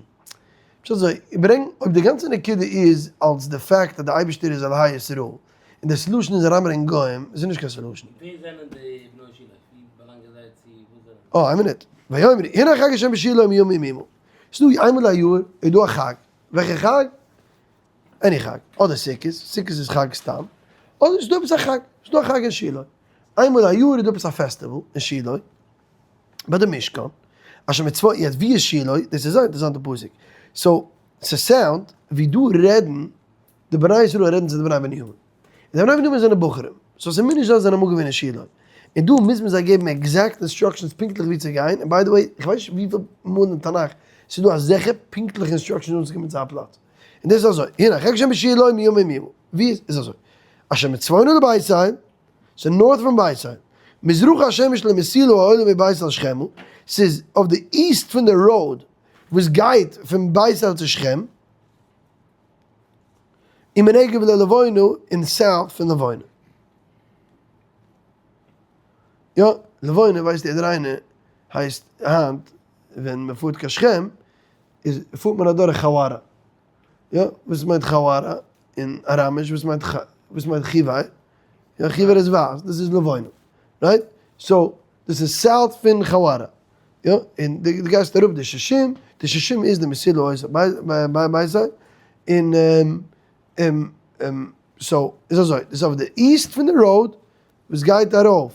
פשוט אזוי, איך ברענג, אויב די גאנצע נקודה איז אלס די fact אז די אייבערשטער איז אלהי ישראל, און די solution איז אריינברענגען גוים, איז נישט קיין solution. ווער זענען די בנות שילה? ווי באלאנגען זיי צו? וואס זענען זיי? אה, איין מינוט. ויאמרו, הנה חג השם בשילה מימים ימימה. ס'איז דא איינמאל א יאר איז דא א חג. וועלכע חג? Any חג. אדער סוכות, סוכות איז חג סתם. אדער ס'איז דא עפעס א חג. ס'איז דא א חג אין שילה. איינמאל א יאר איז דא עפעס א festival אין שילה. ביי די משכן. אשר מצפון, יעצט ווי איז שילה? דאס איז א אינטערעסאנטע פסוק. So, ס' sound ווי דא רעדן די בני ישראל רעדן צו די בני בנימין. און די בני בנימין זענען בחורים. So ס'מוז נישט זיין זיי זענען אמאל געווען אין שילה. און דא מוז מען זיי געבן exact instructions פונקטליך ווי צו גיין. און by the way, איך ווייס נישט וויפיל מאל אין תנך ס'איז דא אזעלכע פונקטליכע instructions אנצוקומען צו א פלאץ. און דאס איז אזוי, הנה חג השם בשילה מימים ימימה. ווי איז איז אזוי. אשר מצפון לבית אל, ס'איז north פון בית אל. מזרח השמש למסילה העולה מבית אל שכמה, ס'איז אויף די east פון די road וואס גייט פון בית אל צו שכם, און מנגב ללבונה אין south פון לבונה. יא, לבונה ווייסט יעדער איינער הייסט היינט ווען מ'פארט קיין שכם איז פארט מען אדורך חווארא. יא, וואס מיינט חווארא אין אראמיש? וואס מיינט וואס מיינט חיוואר? יא, חיוואר איז ווייס, דאס איז לבונה. Right? So, דאס איז south פון חווארא. יא, און דו גייסט אראפ די ששים, די ששים איז די מסילה אויס ביי ביי זיי, און so, איז אזוי, דאס איז אויף די east פון די road וואס גייט ארויף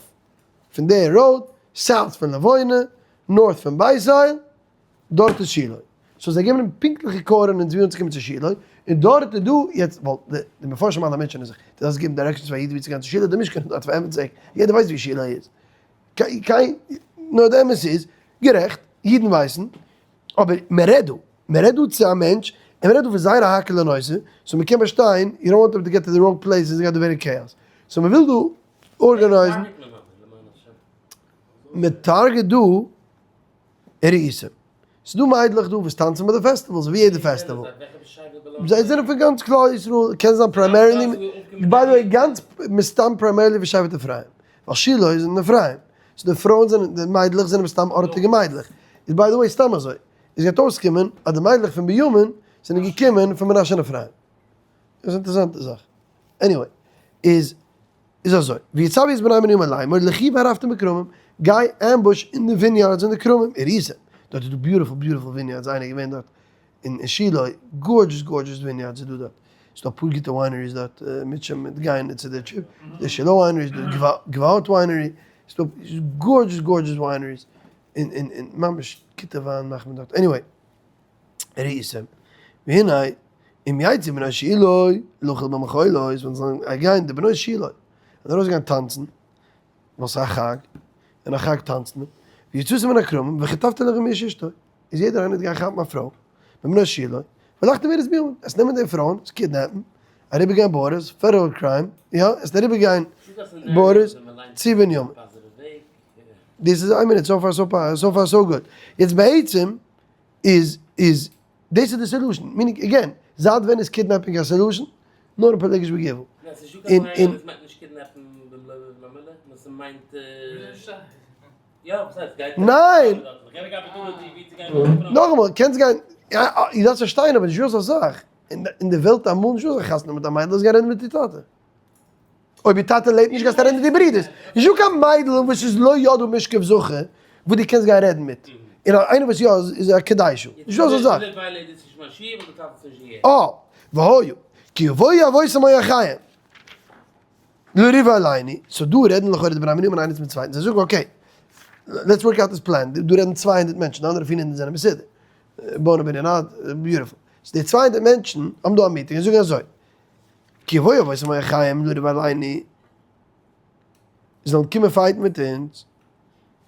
פון די road, south פון לבונה, north פון בית אל, דארט איז שילה. So זיי געבן אים פונקטליכע coordinates ווי אנצוקומען צו שילה, און דארט איז דא, יעצט ווייל די מפרשים אלע מוטשענען זיך, דו דארפסט געבן directions פאר א איד ווי צו גיין צו שילה, די משכן איז דארט פאר עמיצער, יעדער ווייסט ווי שילה איז. קיין, נאר די אמת איז, גערעכט, אידן ווייסן, אבער מען רעדט דא, מען רעדט דא צו א מענטש, און מען רעדט דא פון זייער א האקעלע נושא, so מען קען באשטיין, you don't want them to get to the wrong place און ס'גייט דא ווערן chaos. So מען וויל דא organize ן. מען target דא ריסים. ס'דא מיידלעך דא וואס טאנצן ביי די festivals, ווי יעדע festival. זיי זענען פון גאנץ כלל ישראל, קען זיין primarily, by the way גאנץ מסתם primarily פון שבט אפרים, ווייל שילה איז אין אפרים, so די פרויען זענען, די מיידלעך זענען מסתם ארטיגע מיידלעך. איז by the way סתם אזוי, עס גייט אויסקומען אז די מיידלעך פון בנימין זענען געקומען פון מנשה און אפרים. דאס איז אינטערעסאנטע זאך. Anyway, איז איז אזוי, ויצו את בני בנימין לאמור לכו וערפתם בכרמים, גיי ambush אין די vineyards אין די כרמים, וראיתם, דארט איז דא beautiful beautiful vineyards, איינער געווען דארט אין שילה, gorgeous gorgeous vineyards איז דא דארט, ס'איז דא אפאר גוטע wineries דארט, מיט מיט גיין צו די trip, די שילה winery, די גבעות winery, ס'איז דא gorgeous gorgeous wineries, און און און ממש גוטע וויין מאכט מען דארט, anyway. וראיתם, והנה, אם יצאו בנות שילה לחיל במחולות, ווען זיי גיין די בנות שילה, און ארויסגיין טאנצן, ווייל ס'איז א חג, און א חג טאנצט מען, ויצאתם מן הכרמים וחטפתם לכם איש אשתו, איז יעדער איינער גייט כאפן א פרוי, מבנות שילה, והלכתם מארץ בנימין, עס נעמען די פרויען, עס kidnap ן, אריבערגיין borders, federal crime, יא, עס אריבערגיין. Borders צו בנימין. דאס איז איין מינוט, so far so far so good. יעצט בעצם איז איז דאס איז די solution, meaning again, זייט ווען איז kidnapping א solution? נאר אין פלגש בגבעה. און און. ניין! נאכאמאל, קענסט גיין, דו דארפסט פארשטיין אבער נישט דא אזא זאך, אין די וועלט אמאל נישט דא אזא חתונה מיט א מיידל, זאלסט גיין רעדן מיט איר טאטע. אויב איר טאטע לעבט נישט גייסטו רעדן מיט די ברידערס. נישט דא קיין מיידל וואס איז לא ידעו משכב זכר וואס דו קענסט גיין רעדן מיט. און איינער וואס יא איז א קדיישו. נישט דא אזא זאך. אה, והיה כי יבואו אבותם אחיהם לריב עלינו, so דא רעדן לכאורה די בני בנימין איינער צום צווייטן, זיי זאגן okay, let's work out this plan, דא רעדן 200 מענטשן, די אנדערע 400 זענען בסדר, בונה בנין עד, beautiful. So די 200 מענטשן האבן דא א meeting און זאגן אזוי, כי יבואו אבותם אחיהם לריב עלינו, זיי זאלן קומען fight ן מיט אונז,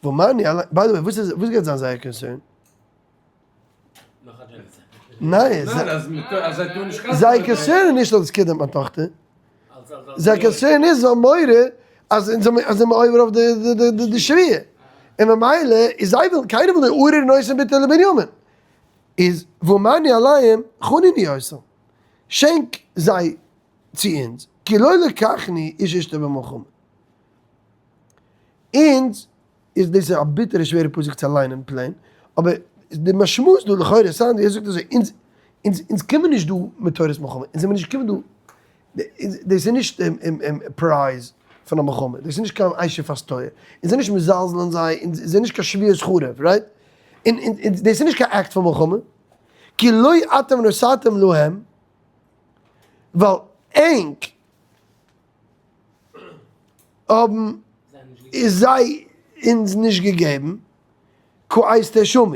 ואמרנו אליהם, by the way, וואס איז, וואס גייט זיין זייער concern? ניין, זייער concern איז נישט אז עס kidnap מיין טאכטער, זייער concern איז זיי האבן מורא אז אונז זעמיר עובר אויף די שבועה, און ממילא איז זיי ווילן, קיינער וויל נישט ארור נושא ביתו לבנימין, איז ואמרנו אליהם חנונו אותם, שענק זיי צו אונז, כי לא לקחנו איש אשתו במלחמה. אונז איז דאס א ביטערע שווערע פסוק צו ליינען plain, אבער די משמעות דא לכאורה sound ווי ער זאגט אזוי, אונז אונז אונז קומען נישט דא מיט תורת מלחמה, אונז זעמיר נישט געקומען דא, דאס איז נישט prize פון א מלחמה, דאס איז נישט קיין אשת פאסטויער, אונז זענען נישט מזלזל אין זיי, אונז זענען נישט קיין שבועת חרב, right? און און דאס איז נישט קיין אקט פון מלחמה, כי לא אתם נתתם להם, ווייל ענק האבן זיי אונז נישט געגעבן כעת תאשמו.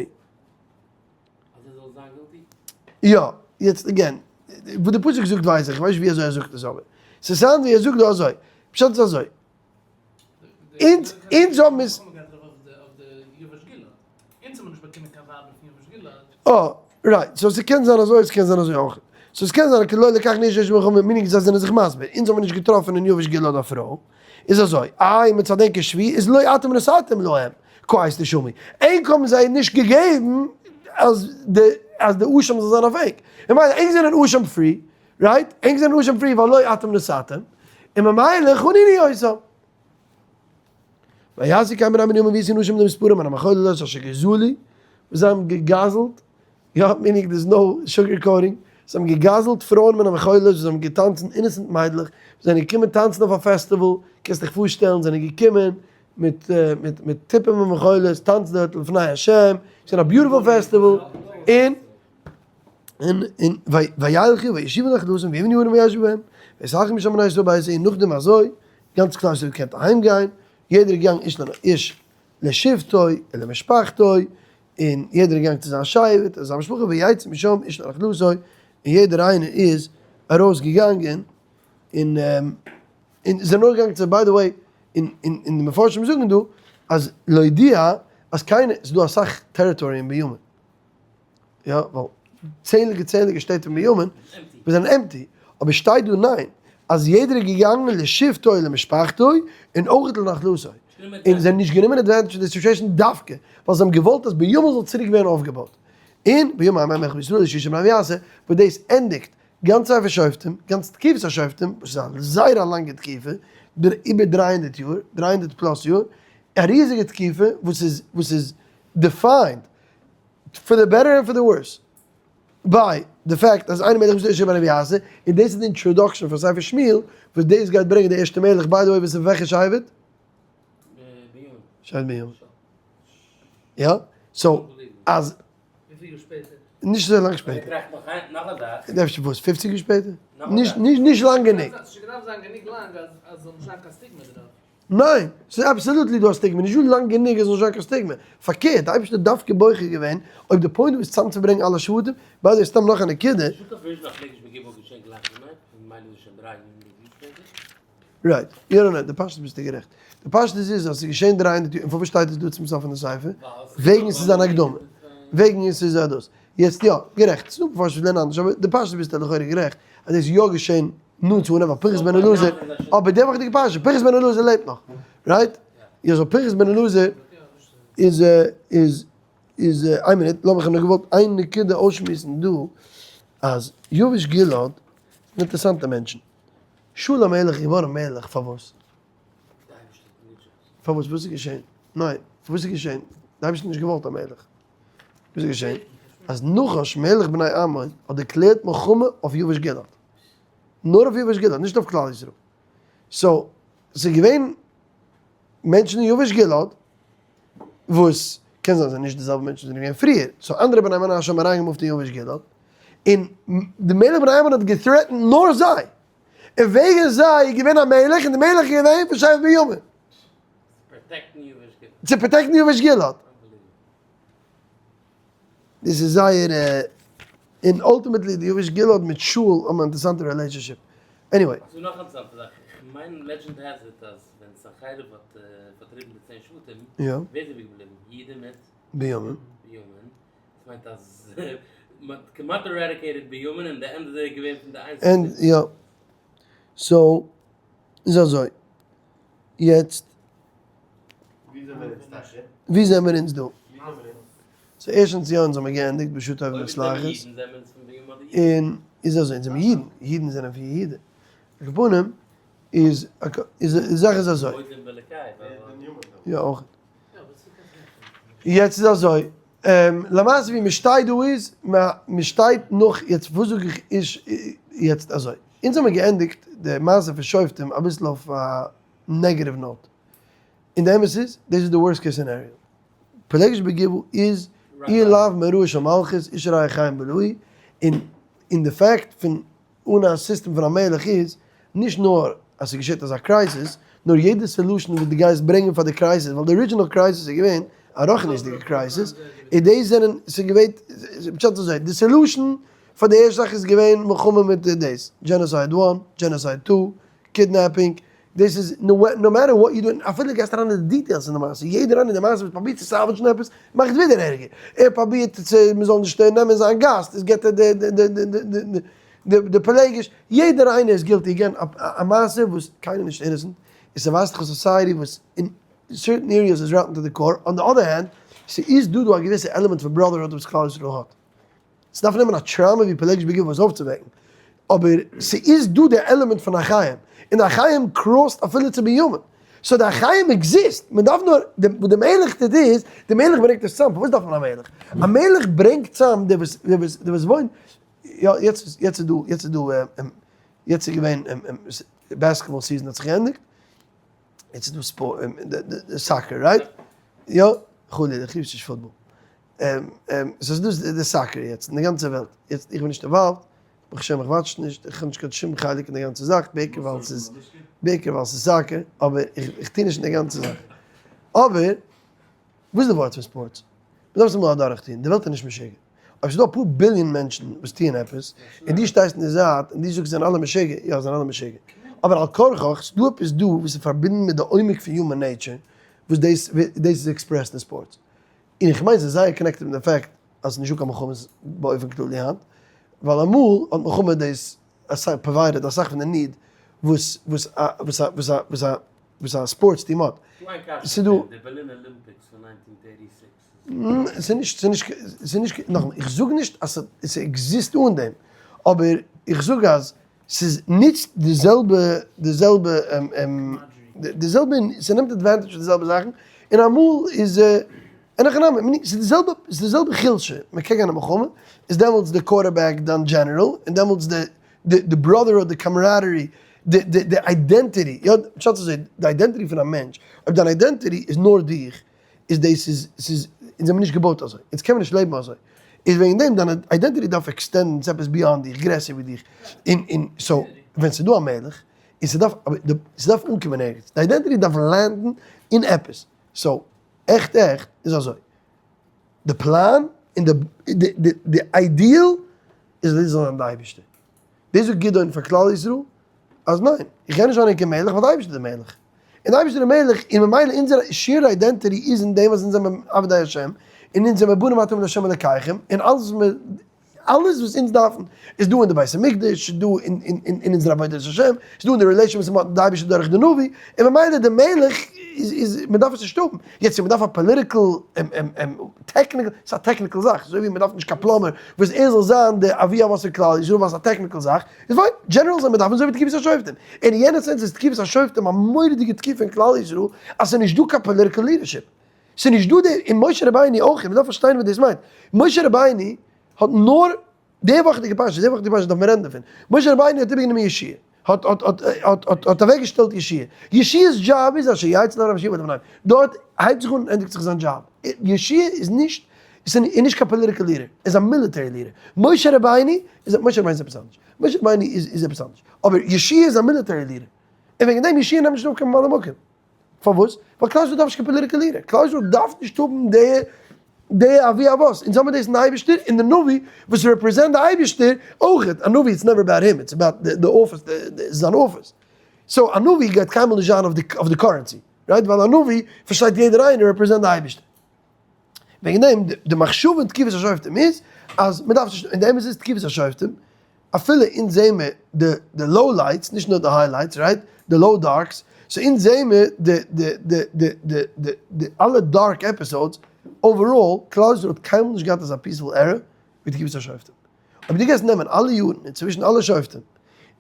יא, יעצט again, וואס די פסוק זאגט ווייס איך, איך ווייס נישט ווי אזוי ער זאגט עס אבער, ס' sound ווי ער זאגט דא אזוי, פשט איז אזוי, אונז אונז האבן עס. אה, right, so ס'קען זיין אזוי ס'קען זיין אזוי אויך. So ס'קען זיין כי לא לקחנו איש אשת במלחמה meaning זיי זענען זיך מסביר, אונז האבן נישט געטראפן אין יבש גלעד א פרוי, איז אזוי, איי מצד ענקער שבועה איז לא אתם נתתם להם כעת תאשמו, ענק האבן זיי נישט געגעבן אז די אז די אשם זאל זיין אויף ענק, ממילא ענק זענען אשם free, right? ענק זענען אשם free ווייל לא אתם נתתם, און ממילא חנונו אותם. ויעשו כן בני בנימין וישאו נשים למספרם מן המחוללות אשר גזלו, וואס זיי האבן געגזלט, יא, meaning there's no sugar coating, זיי האבן געגזלט פרויען מן המחוללות וואס האבן געטאנצן innocent מיידלעך, וואס זענען געקומען טאנצן אויף א פעסטיוואל, קענסט דיך פארשטעלן, זענען געקומען מיט מיט מיט תופים ומחולות, טאנצן דארט לפני השם, ס'איז געווען א beautiful festival, און און און וילכו וישובו לנחלתם ויבנו ערים וישבו בהם, ויתהלכו משם בני ישראל בית און נאכדעם אזוי, גאנץ כלל ישראל געקענט אהיים גיין, יעדער איז געגאנגען איש איש לשבטו ולמשפחתו, און יעדער איז געגאנגען צו זיין שבט און זיין משפחה, ויצא משם איש לנחלתו, און יעדער איינער איז ארויס געגאנגען, און און זענען אויך געגאנגען צו by the way, און און די מפרשים זאגן דא אז להודיע אז קיינער, ס'איז דא אסאך territory אין בנימין, יא, ווייל צענדליגע צענדליגע שטעט אין בנימין וואס זענען empty, אבער שטייט דא ניין, אז יעדער איז געגאנגען לשבטו ולמשפחתו און אויך לנחלתו, און זיי האבן נישט גענומען advantage פון די situation דווקא ווייל זיי האבן געוואלט אז בנימין זאל צוריק ווערן אויפגעבויט, און ביום ההוא המלך בישראל יהושע בן אביעזר, וואס דאס ענדיגט גאנץ ספר שופטים, גאנץ תקופת השופטים, וואס איז א זייער א לאנגע תקופה, איבער 300 יאר, 300 plus יאר, א ריזיגע תקופה וואס איז וואס איז defined for the better און for the worse, by the fact אז אינו מלך בישראל יהושע בן אביעזר, און דאס איז די introduction פון ספר שמואל, וואס דאס גייט ברענגען די ערשטע מלך, by the way וואס איז וועלכע שבט? שבט בנימין. יא? So אז נישט אזוי לאנג שפעטער. אפשר וואס 50 יאר שפעטער? נישט נישט לאנג גענוג. ניין, ס'איז absolutely דא א סטיגמע, נישט דא לאנג גענוג עס זאל נישט זיין קיין סטיגמע, פארקערט, די אייבערשטער האט דווקא בוחר געווען, אויב די point איז צאמצוברענגען אלע שבטים, by the way סתם נאך א נקודה. Right, יא ניין ניין, די פשטות ביסטו גערעכט, די פשטות איז אז ס'איז געשען 300 יאר, און פארוואס שטייט עס דא צום סוף פון די ספר? וועגן ס'איז אן הקדמה, וועגן עס איז א דאס, יעצט יא, גערעכט, ס'איז דא מפרשים וואס לערנען אנדערש, אבער די פשטות ביסטו לכאורה גערעכט, אז דאס איז יא געשען. נאנט צו אנהייב ווייל פנחס בן אלעזר, אבער די וואכעדיגע פרשה, פנחס בן אלעזר לעבט נאך, right? יא so פנחס בן אלעזר איז איז איז איין מינוט, לאמיך נאר געוואלט איין נקודה אויסשמועסן דא, אז יבש גלעד זענען אינטערעסאנטע מענטשן, שאול המלך איז געווארן מלך פארוואס? פארוואס וואס איז געשען? ניין, וואס איז געשען? די אייבערשטער האט נישט געוואלט א מלך. וואס איז געשען? אז נחש מלך בני עמון האט דערקלערט מלחמה אויף יבש גלעד. נאר אויף יבש גלעד, נישט אויף כלל ישראל. so, ס'איז געווען מענטשן אין יבש גלעד וואס קען זיין זענען נישט די זעלבע מענטשן וואס זענען געווען פריער. so אנדערע בני מנשה האבן אריינגעמופט אין יבש גלעד, און די מלך בני עמון האט געטרעטנט נאר זיי. און וועגן זיי איז געווען א מלך, און די מלך איז געווען פון שבט בנימין. צו protect ן יבש גלעד. דאס איז זייער, און ultimately די יבש גלעד מיט שאול האבן א אינטערעסאנטע relationship. Anyway. ס'דא נאך א אינטערעסאנטע זאך, איך מיין legend has it אז ווען סנחריב האט פארטריבן די צען שבטים, ווער איז איבער געבליבן? יהודה מיט? בנימין. בנימין. דאס מיינט אז מ'האט כמעט eradicated בנימין און די ענדע איז ער געווען פון די איינציגסטע. און יא. So, איז אזוי. יעצט. ווי זעמיר אונז טאקע? ווי זעמיר אונז דא? So ערשטנס יא אונז האמיר געענדיגט בשעה טובה ומוצלחת. און איז אזוי אונז זעמיר אידן, אידן זענען פון יהודה. על כל פנים איז די זאך איז אזוי. יא אויך. יעצט איז אזוי, למעשה ווי מ'שטייט דא איז, מ'שטייט נאך, יעצט וואס זאג איך איז יעצט אזוי, אונז האמיר געענדיגט די מעשה פון שופטים אביסל אויף א negative note, און די אמת איז, דאס איז די worst case scenario, פילגש בגבעה איז אי לאו מוראה של מלכות איש רע חיים בלעו, און און די fact פון אן א סיסטעם פון א מלך איז, נישט נאר אז ס'געשעט אזא crisis, נאר יעדע solution וואס דו גייסט ברענגען פאר די crisis, ווייל די original crisis איז געווען א רוחניות'דיגע crisis, און דאס זענען, ס'איז געווען, פשט איז אזוי, די solution פאר די ערשטע זאך איז געווען מלחמה מיט דאס, genocide one, genocide two, kidnapping, דאס איז no matter what you do, אפילו גייסט אריין אין די details אין די מעשה, יעדער איינער אין די מעשה וואס פרובירט צו salvage ן עפעס, מאכט ווידער ערגער, ער פרובירט צו מען זאל נישט נעמען זיין גאסט, איז געט ער די פילגש, יעדער איינער איז guilty, again א מעשה וואס קיינער נישט innocent, און ס'ווייזט זיך א society וואס אין certain areas איז rotten to the core, on the other hand, ס'איז דא דא א געוויסע עלעמענט פון brotherhood וואס כלל ישראל האט. ס'דארף נעמען א trauma ווי פילגש בגבעה עס אויפצווועקן, אבער ס'איז דא די עלעמענט פון אחים, און די אחים cross ט אפילו צו בנימין, so די אחים exist, מ'דארף נאר, וואס די מלך טוט איז, די מלך ברענגט עס צאם, פארוואס דארף מען א מלך? א מלך ברענגט צאם די וואס, די וואס, די וואס וואוינט, יא יעצט, יעצט איז דא, יעצט איז דא, יעצט איז געווען basketball season האט זיך געענדיגט, יעצט איז דא ספארט, די soccer right? יא, חלילה, איך רוף עס נישט פוטבאל. ס'איז דא די soccer יעצט אין די גאנצע וועלט, יעצט איך בין נישט involved, ברוך השם איך watch נישט, איך האב נישט קיין שום חלק אין די גאנצע זאך, בעיקר ווייל ס'איז, בעיקר ווייל ס'איז soccer, אבער איך טו נישט אין די גאנצע זאך. אבער, וואס איז די ווארט פון ספארטס? מ'דארף עס אמאל אדורכטון, די וועלט איז נישט משוגע. אויב ס'איז דא אפאר ביליאן מענטשן וואס טוען עפעס, און דו שטייסט אין די זייט און דו זאגסט זיי זענען אלע משוגע, יא זיי זענען אלע משוגע. אבער על כרחך, ס'איז דא עפעס דא וואס איז פארבינדן מיט די עומק פון human nature, וואס דאס איז expressed אין ספארטס. און איך מיין ס'איז זייער connected מיט די fact אז ס'איז נישטא קיין מלחמות באופן כללי היינט, ווייל אמאל האט מלחמה דאס אסאך provided אסאך פון די need וואס וואס א וואס א וואס א וואס א וואס א ספארטס team האט. ס'דא איין קשיא ס'איז דא. די בערלין Olympics פון 1936 איז. ס'איז נישט ס'איז נישט ס'איז נישט נאכאמאל איך זאג נישט אז ס'עקזיסט אן דעם, אבער איך זאג אז ס'איז ניצט די זעלבע די זעלבע די זעלבע ס'נעמט advantage פון די זעלבע זאכן, און אמאל איז אין הכי נמי, ס'איז די זעלבע ס'איז די זעלבע חולשה, מ'קען גיין אין מלחמה, איז דעמאלטס די quarterback דיין general, און דעמאלטס די די די brotherhood די camaraderie די די די identity, יא פשט אזוי, די identity פון א מענטש, אויב דיין identity איז נאר דיך, איז דאס איז ס'איז אונז זעמיר נישט געבויט אזוי, אונז קען מען נישט לעבן אזוי, איז וועגן דעם דיין identity דארף extend ן צו עפעס beyond דיך, גרעסער ווי דיך, און און so ווען ס'איז דא א מלך, און ס'דארף אבער די ס'דארף אנקומען ערגעץ, די identity דארף land ן אין עפעס, so עכט עכט איז אזוי, די פלאן און די די די די ideal איז אז דאס זאל זיין די אייבערשטער, דאס זאגט גדעון פאר כלל ישראל, אז ניין, איך גיי נישט זיין ענקער מלך ווייל די אייבערשטער איז די מלך. און די אייבערשטער איז די מלך, און ממילא אונזער shared identity איז אין דעם אז אונז זעמער עבדי השם, און אונז זעמער בנים אתם להשם אלקיכם, און אלעס וואס מיר, אלעס וואס אונז דארפן איז דא אין די בית המקדש, איז דא אין אונזער עבודת השם, איז דא אין די relation וואס מ'האט מיט די אייבערשטער דורך די נביא, און ממילא די מלך איז, מ'דארף עס נישט האבן. יעצט צו מ'דארף א political technical, ס'איז א technical זאך, אזוי ווי מ'דארף נישט קיין plumber וואס ער זאל זיין די אבי אבות פון כלל ישראל ווייל ס'איז א technical זאך, איז פיין, general זאל מען דארפן אזוי ווי תקופת השופטים. אין יענע sense איז תקופת השופטים א מורא'דיגע תקופה אין כלל ישראל אז ס'איז נישט דא קיין political leadership. ס'איז נישט דא די, און משה רבינו אויך, מ'דארף פארשטיין וואס דאס מיינט. משה רבינו האט נאר די וואכעדיגע פרשה, די וואכעדיגע פרשה דארף מען רעדן דערפון. משה רבינו האט איבערגענומען יהושע, האט האט האט האט האט האט אוועקגעשטעלט יהושע. יהושע'ס דזשאב איז אשר יצא דבר אשר יבוא לפניו. דארט הייבט זיך אן און ענדיגט זיך זיין דזשאב. יהושע איז נישט, איז נישט קיין political leader, ער איז א military leader. משה רבינו איז, משה רבינו איז עפעס אנדערש. משה רבינו איז איז עפעס אנדערש. אבער יהושע איז א military leader. און וועגן דעם יהושע נעמט נישט אויף קיין ממלא מקום. פארוואס? ווייל כלל ישראל דארף נישט קיין political leader, כלל ישראל דארף נישט האבן די די אבי אבות, אונז האבן דאס אין די אייבערשטער און די נביא וואס represent די אייבערשטער אויכעט, א נביא it's never about him, it's about the office, זיין אפיס, so א נביא גייט קיינמאל נישט זיין אויף די currency, right? ווייל א נביא פארשטייט יעדער איינער represent די אייבערשטער. וועגן דעם די מחשבה אין תקופת השופטים איז אז מען דארף נישט, און די אמת איז תקופת השופטים אפילו אונז זעהן מיר די די low lights, נישט נאר די highlights, right? די low darks, so אונז זעהן מיר די די די די די די די אלע dark episodes, overall כלל ישראל האט קיינמאל נישט געהאט אזא peaceful era ווי תקופת השופטים. אויב דו גייסט נעמען אלע יארן און צווישן אלע שופטים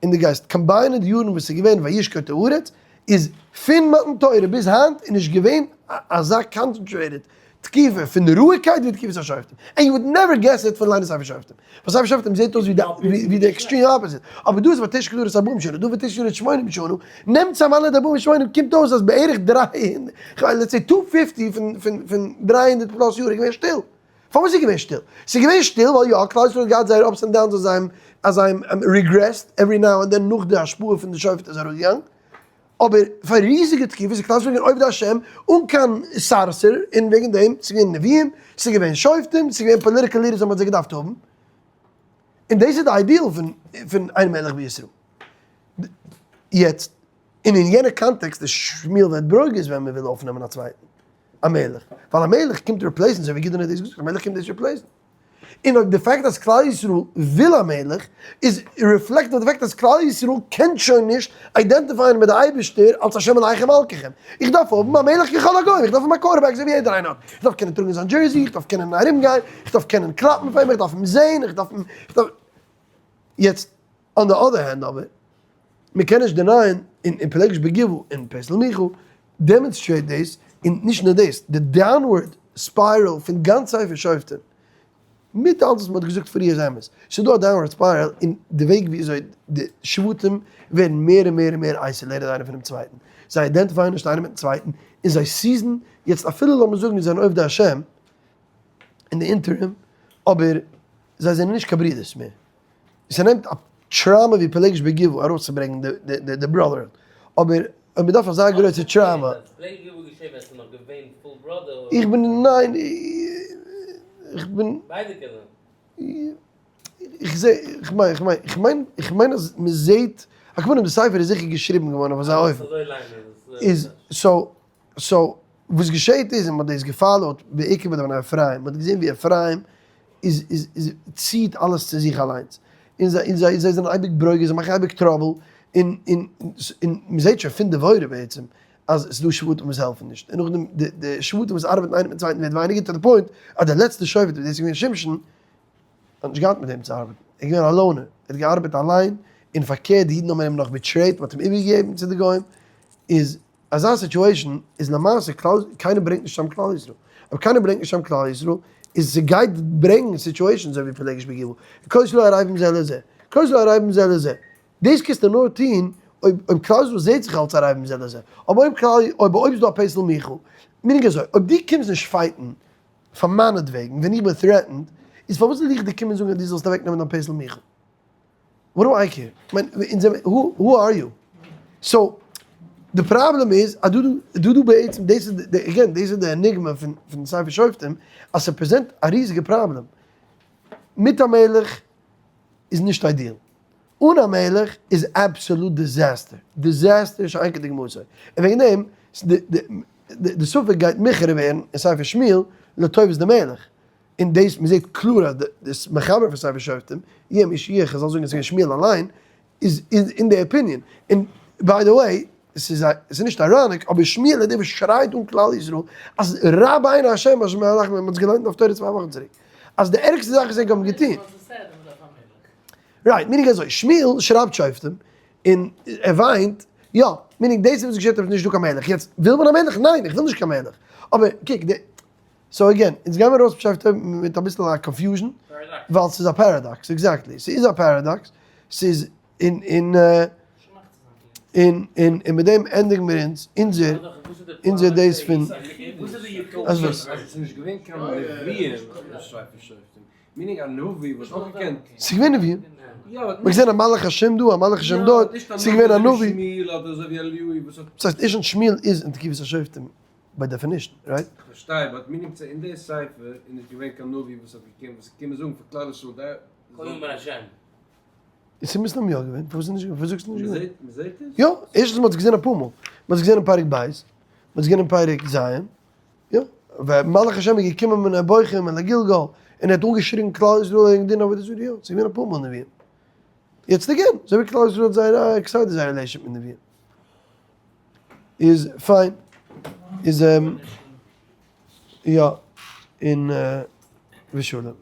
און דו גייסט combine ען די יארן וואס איז געווען וישקוט הארץ, איז פון מתן תורה ביז היינט איז נישט געווען אזא concentrated תקופה פון רואיגקייט ווי תקופת השופטים, and you would never guess it פון ליינען ספר שופטים, ווייל ספר שופטים זעט אויס ווי די extreme opposite, אבער דא איז ותשקוט הארץ ארבעים שנה, דא ותשקוט שמונים שנה, נעמט צאם אלע די ארבעים ושמונים קומט אויס אז בערך 300, let's say 250 פון 300 plus יאר איז געווען שטיל. פארוואס איז געווען שטיל? ס'איז געווען שטיל ווייל יא, כלל ישראל האט געהאט זייערע ups and downs אז זיי האבן אז זיי האבן regressed every now and then נאך די השפעה פון די שופט איז אראפגעגאנגען, אבער פאר ריזיגע תקופות איז כלל ישראל געווען עובדי השם אן קיין סארסער און וועגן דעם ס'איז געווען נביאים, ס'איז געווען שופטים, ס'איז געווען political leaders וואס מ'האט זיי געדארפט האבן, און דאס איז די ideal פון פון אין מלך בישראל. יעצט, און אין יענע context איז שמואל ווערט ברוגז ווען מ'וויל אויפנעמען א צווייטן. א מלך, ווייל א מלך קומט replace ן, אזוי ווי גדעון האט דאס געזאגט, א מלך קומט דאס replace ן. און אויב די fact אז כלל ישראל וויל א מלך, איז reflect אויף די fact אז כלל ישראל קען שוין נישט identify ען מיט די אייבערשטער אלס השם אלהיכם מלככם. איך דארף האבן א מלך ככל הגוים, איך דארף האבן א quarterback אזוי ווי יעדער איינער האט. איך דארף קענען טראגן זיין jersey, איך דארף קענען ארומגיין, איך דארף קענען קלאפן פאר אים, איך דארף אים זען, איך דארף אים, איך דארף. יעצט, on the other hand אבער, מען קען נישט deny ען, און פילגש בגבעה און פסל מיכה demonstrate דאס, און נישט נאר דאס, די downward spiral פון גאנץ ספר שופטים, מיט אלס וואס מען האט געזאגט פריער איז אמת, ס'איז דא א downward spiral אין די וועג ווי אזוי די שבטים ווערן מער און מער און מער isolated איינער פונעם צווייטן, זיי identify ען נישט איינער מיטן צווייטן, און זיי cease ן, יעצט אפילו לאמיר זאגן זיי זענען עובדי השם אין די interim, אבער זיי זענען נישט קיין ברידערס מער. ס'נעמט א trauma ווי פילגש בגבעה ארויסצוברענגן די brotherhood, אבער אויב מ'דארף אזא גרויסע trauma. איך בין ניין איך בין. איך זע איך מיין איך מיין איך מיין איך מיין אז מ'זעהט על כל פנים די ספר איז זיכער געשריבן געווארן אויף אזא אופן איז so so וואס געשעהט איז און מ'האט דאס גע follow ט בעיקר ביי די בני אפרים, מ'האט געזעהן ווי אפרים איז איז איז ציהט אלעס צו זיך אליינס, און זיי און זיי זיי זענען אייביג ברוגז זיי מאכן אייביג trouble, און און און מ'זעהט שוין פון דבורה בעצם אז ס'איז דא שבטים וואס העלפן נישט, און נאכדעם די די שבטים וואס ארבעטן איינער מיטן צווייטן ווערט ווייניגער to the point אז דער לעצטער שופט וואס דאס איז געווען שמשון האט נישט געהאט מיט וועם צו ארבעטן, ער איז געווען א loner, ער האט געארבעט אליין, און פארקערט די אידן האבן אים נאך betrayed, מ'האט אים איבערגעגעבן צו די גוים, איז אזא situation איז למעשה כלל, קיינער ברענגט נישט צאם כלל ישראל, אויב קיינער ברענגט נישט צאם כלל ישראל, איז ס'גייט ברענגן situations אזוי ווי פילגש בגבעה, כל ישראל ערבים זה לזה, כל ישראל ערבים זה לזה, דאס קענסטו נאר טון אויב אויב כלל ישראל זעט זיך אלס ערבים זה לזה, אבער אויב כלל אויב אויב איז דא א פסל מיכה, meaning אזוי, אויב דו קומסט נישט fight ן פאר מיינעטוועגן ווען איך בין threatened, איז פארוואס זאל איך דיר קומען זאגן אז דו זאלסט אוועקנעמען דיין פסל מיכה? What do I care? כ'מיין, אונז זעמיר, who are you? So, די פראבלעם איז אז דא דא דא בעצם, דאס איז די, again, דאס איז די עניגמא פון פון ספר שופטים, אז ס' present א ריזיגע פראבלעם. מיט א מלך איז נישט ideal. אן א מלך איז absolute disaster. Disaster שאין כדוגמתו. און וועגן דעם, די די די ספק גייט מוכרע ווערן אין ספר שמואל לטובת די מלך. און דאס מ'זעט קלאר אז די מחבר פון ספר שופטים, יהיה מי שיהיה, חזל זאגן עס איז געווען שמואל אליין, איז אין די opinion, און by the way, ס'איז א, ס'איז נישט ironic, אבער שמואל איז דער וואס שרייט אן כלל ישראל אז רע בעיני השם אשר מהלך מ'האט עס געליינט אויף תורה צוויי וואכן צוריק, אז די ערגסטע זאך וואס ענק האבן געטון. Right, meaning אזוי, שמואל שרייבט שופטים, און ער וויינט, יא, meaning דאס איז וואס געשעט אויב ס'איז נישטא קיין מלך, יעצט וויל מען א מלך? ניין, איך וויל נישט קיין מלך, אבער קוק, די, so again, אונז גיימער ארויס פון שופטים מיט אביסל א confusion, ווייל ס'איז א paradox, exactly, ס'איז א paradox, ס'איז און און און און און מיט דעם ענדיגן מיר אונז אונזער אונזער דאס פון אז וואס? אז עס איז נישט געווען קיין נביאים אין ספר שופטים, meaning א נביא וואס אויך געקענט. ס'איז געווען נביאים. מ'האט געזען א מלאך השם דא, א מלאך השם דארט, ס'איז געווען א נביא. דאס הייסט איש און שמואל איז אין תקופת השופטים by definition, right? איך פארשטיי, but meaning צו אין די ספר איז נישט געווען קיין נביא וואס האט געקומען וואס איז געקומען זאגן פאר כלל ישראל די. כה אמר השם. עס איז מסתם יא געווען, פארוואס איז נישט געווען? פארוואס זאגסטו נישט געווען? מ'זעט עס? יא, ערשטנס מ'האט עס געזען אפאר מאל, מ'האט עס געזען אין פרק ב', מ'האט עס געזען אין פרק ז', יא, ווען מלאך השם איז געקומען מן הבוכים אל הגלגל, און ער האט אנגעשריגן כלל ישראל וועגן דין עבודה זרה, יא, ס'איז געווען אפאר מאל נביאים. יעצט again, אזוי ווי כלל ישראל האט זייער כסדר זייער relationship מיט נביאים. איז fine, איז יא, און ושלום.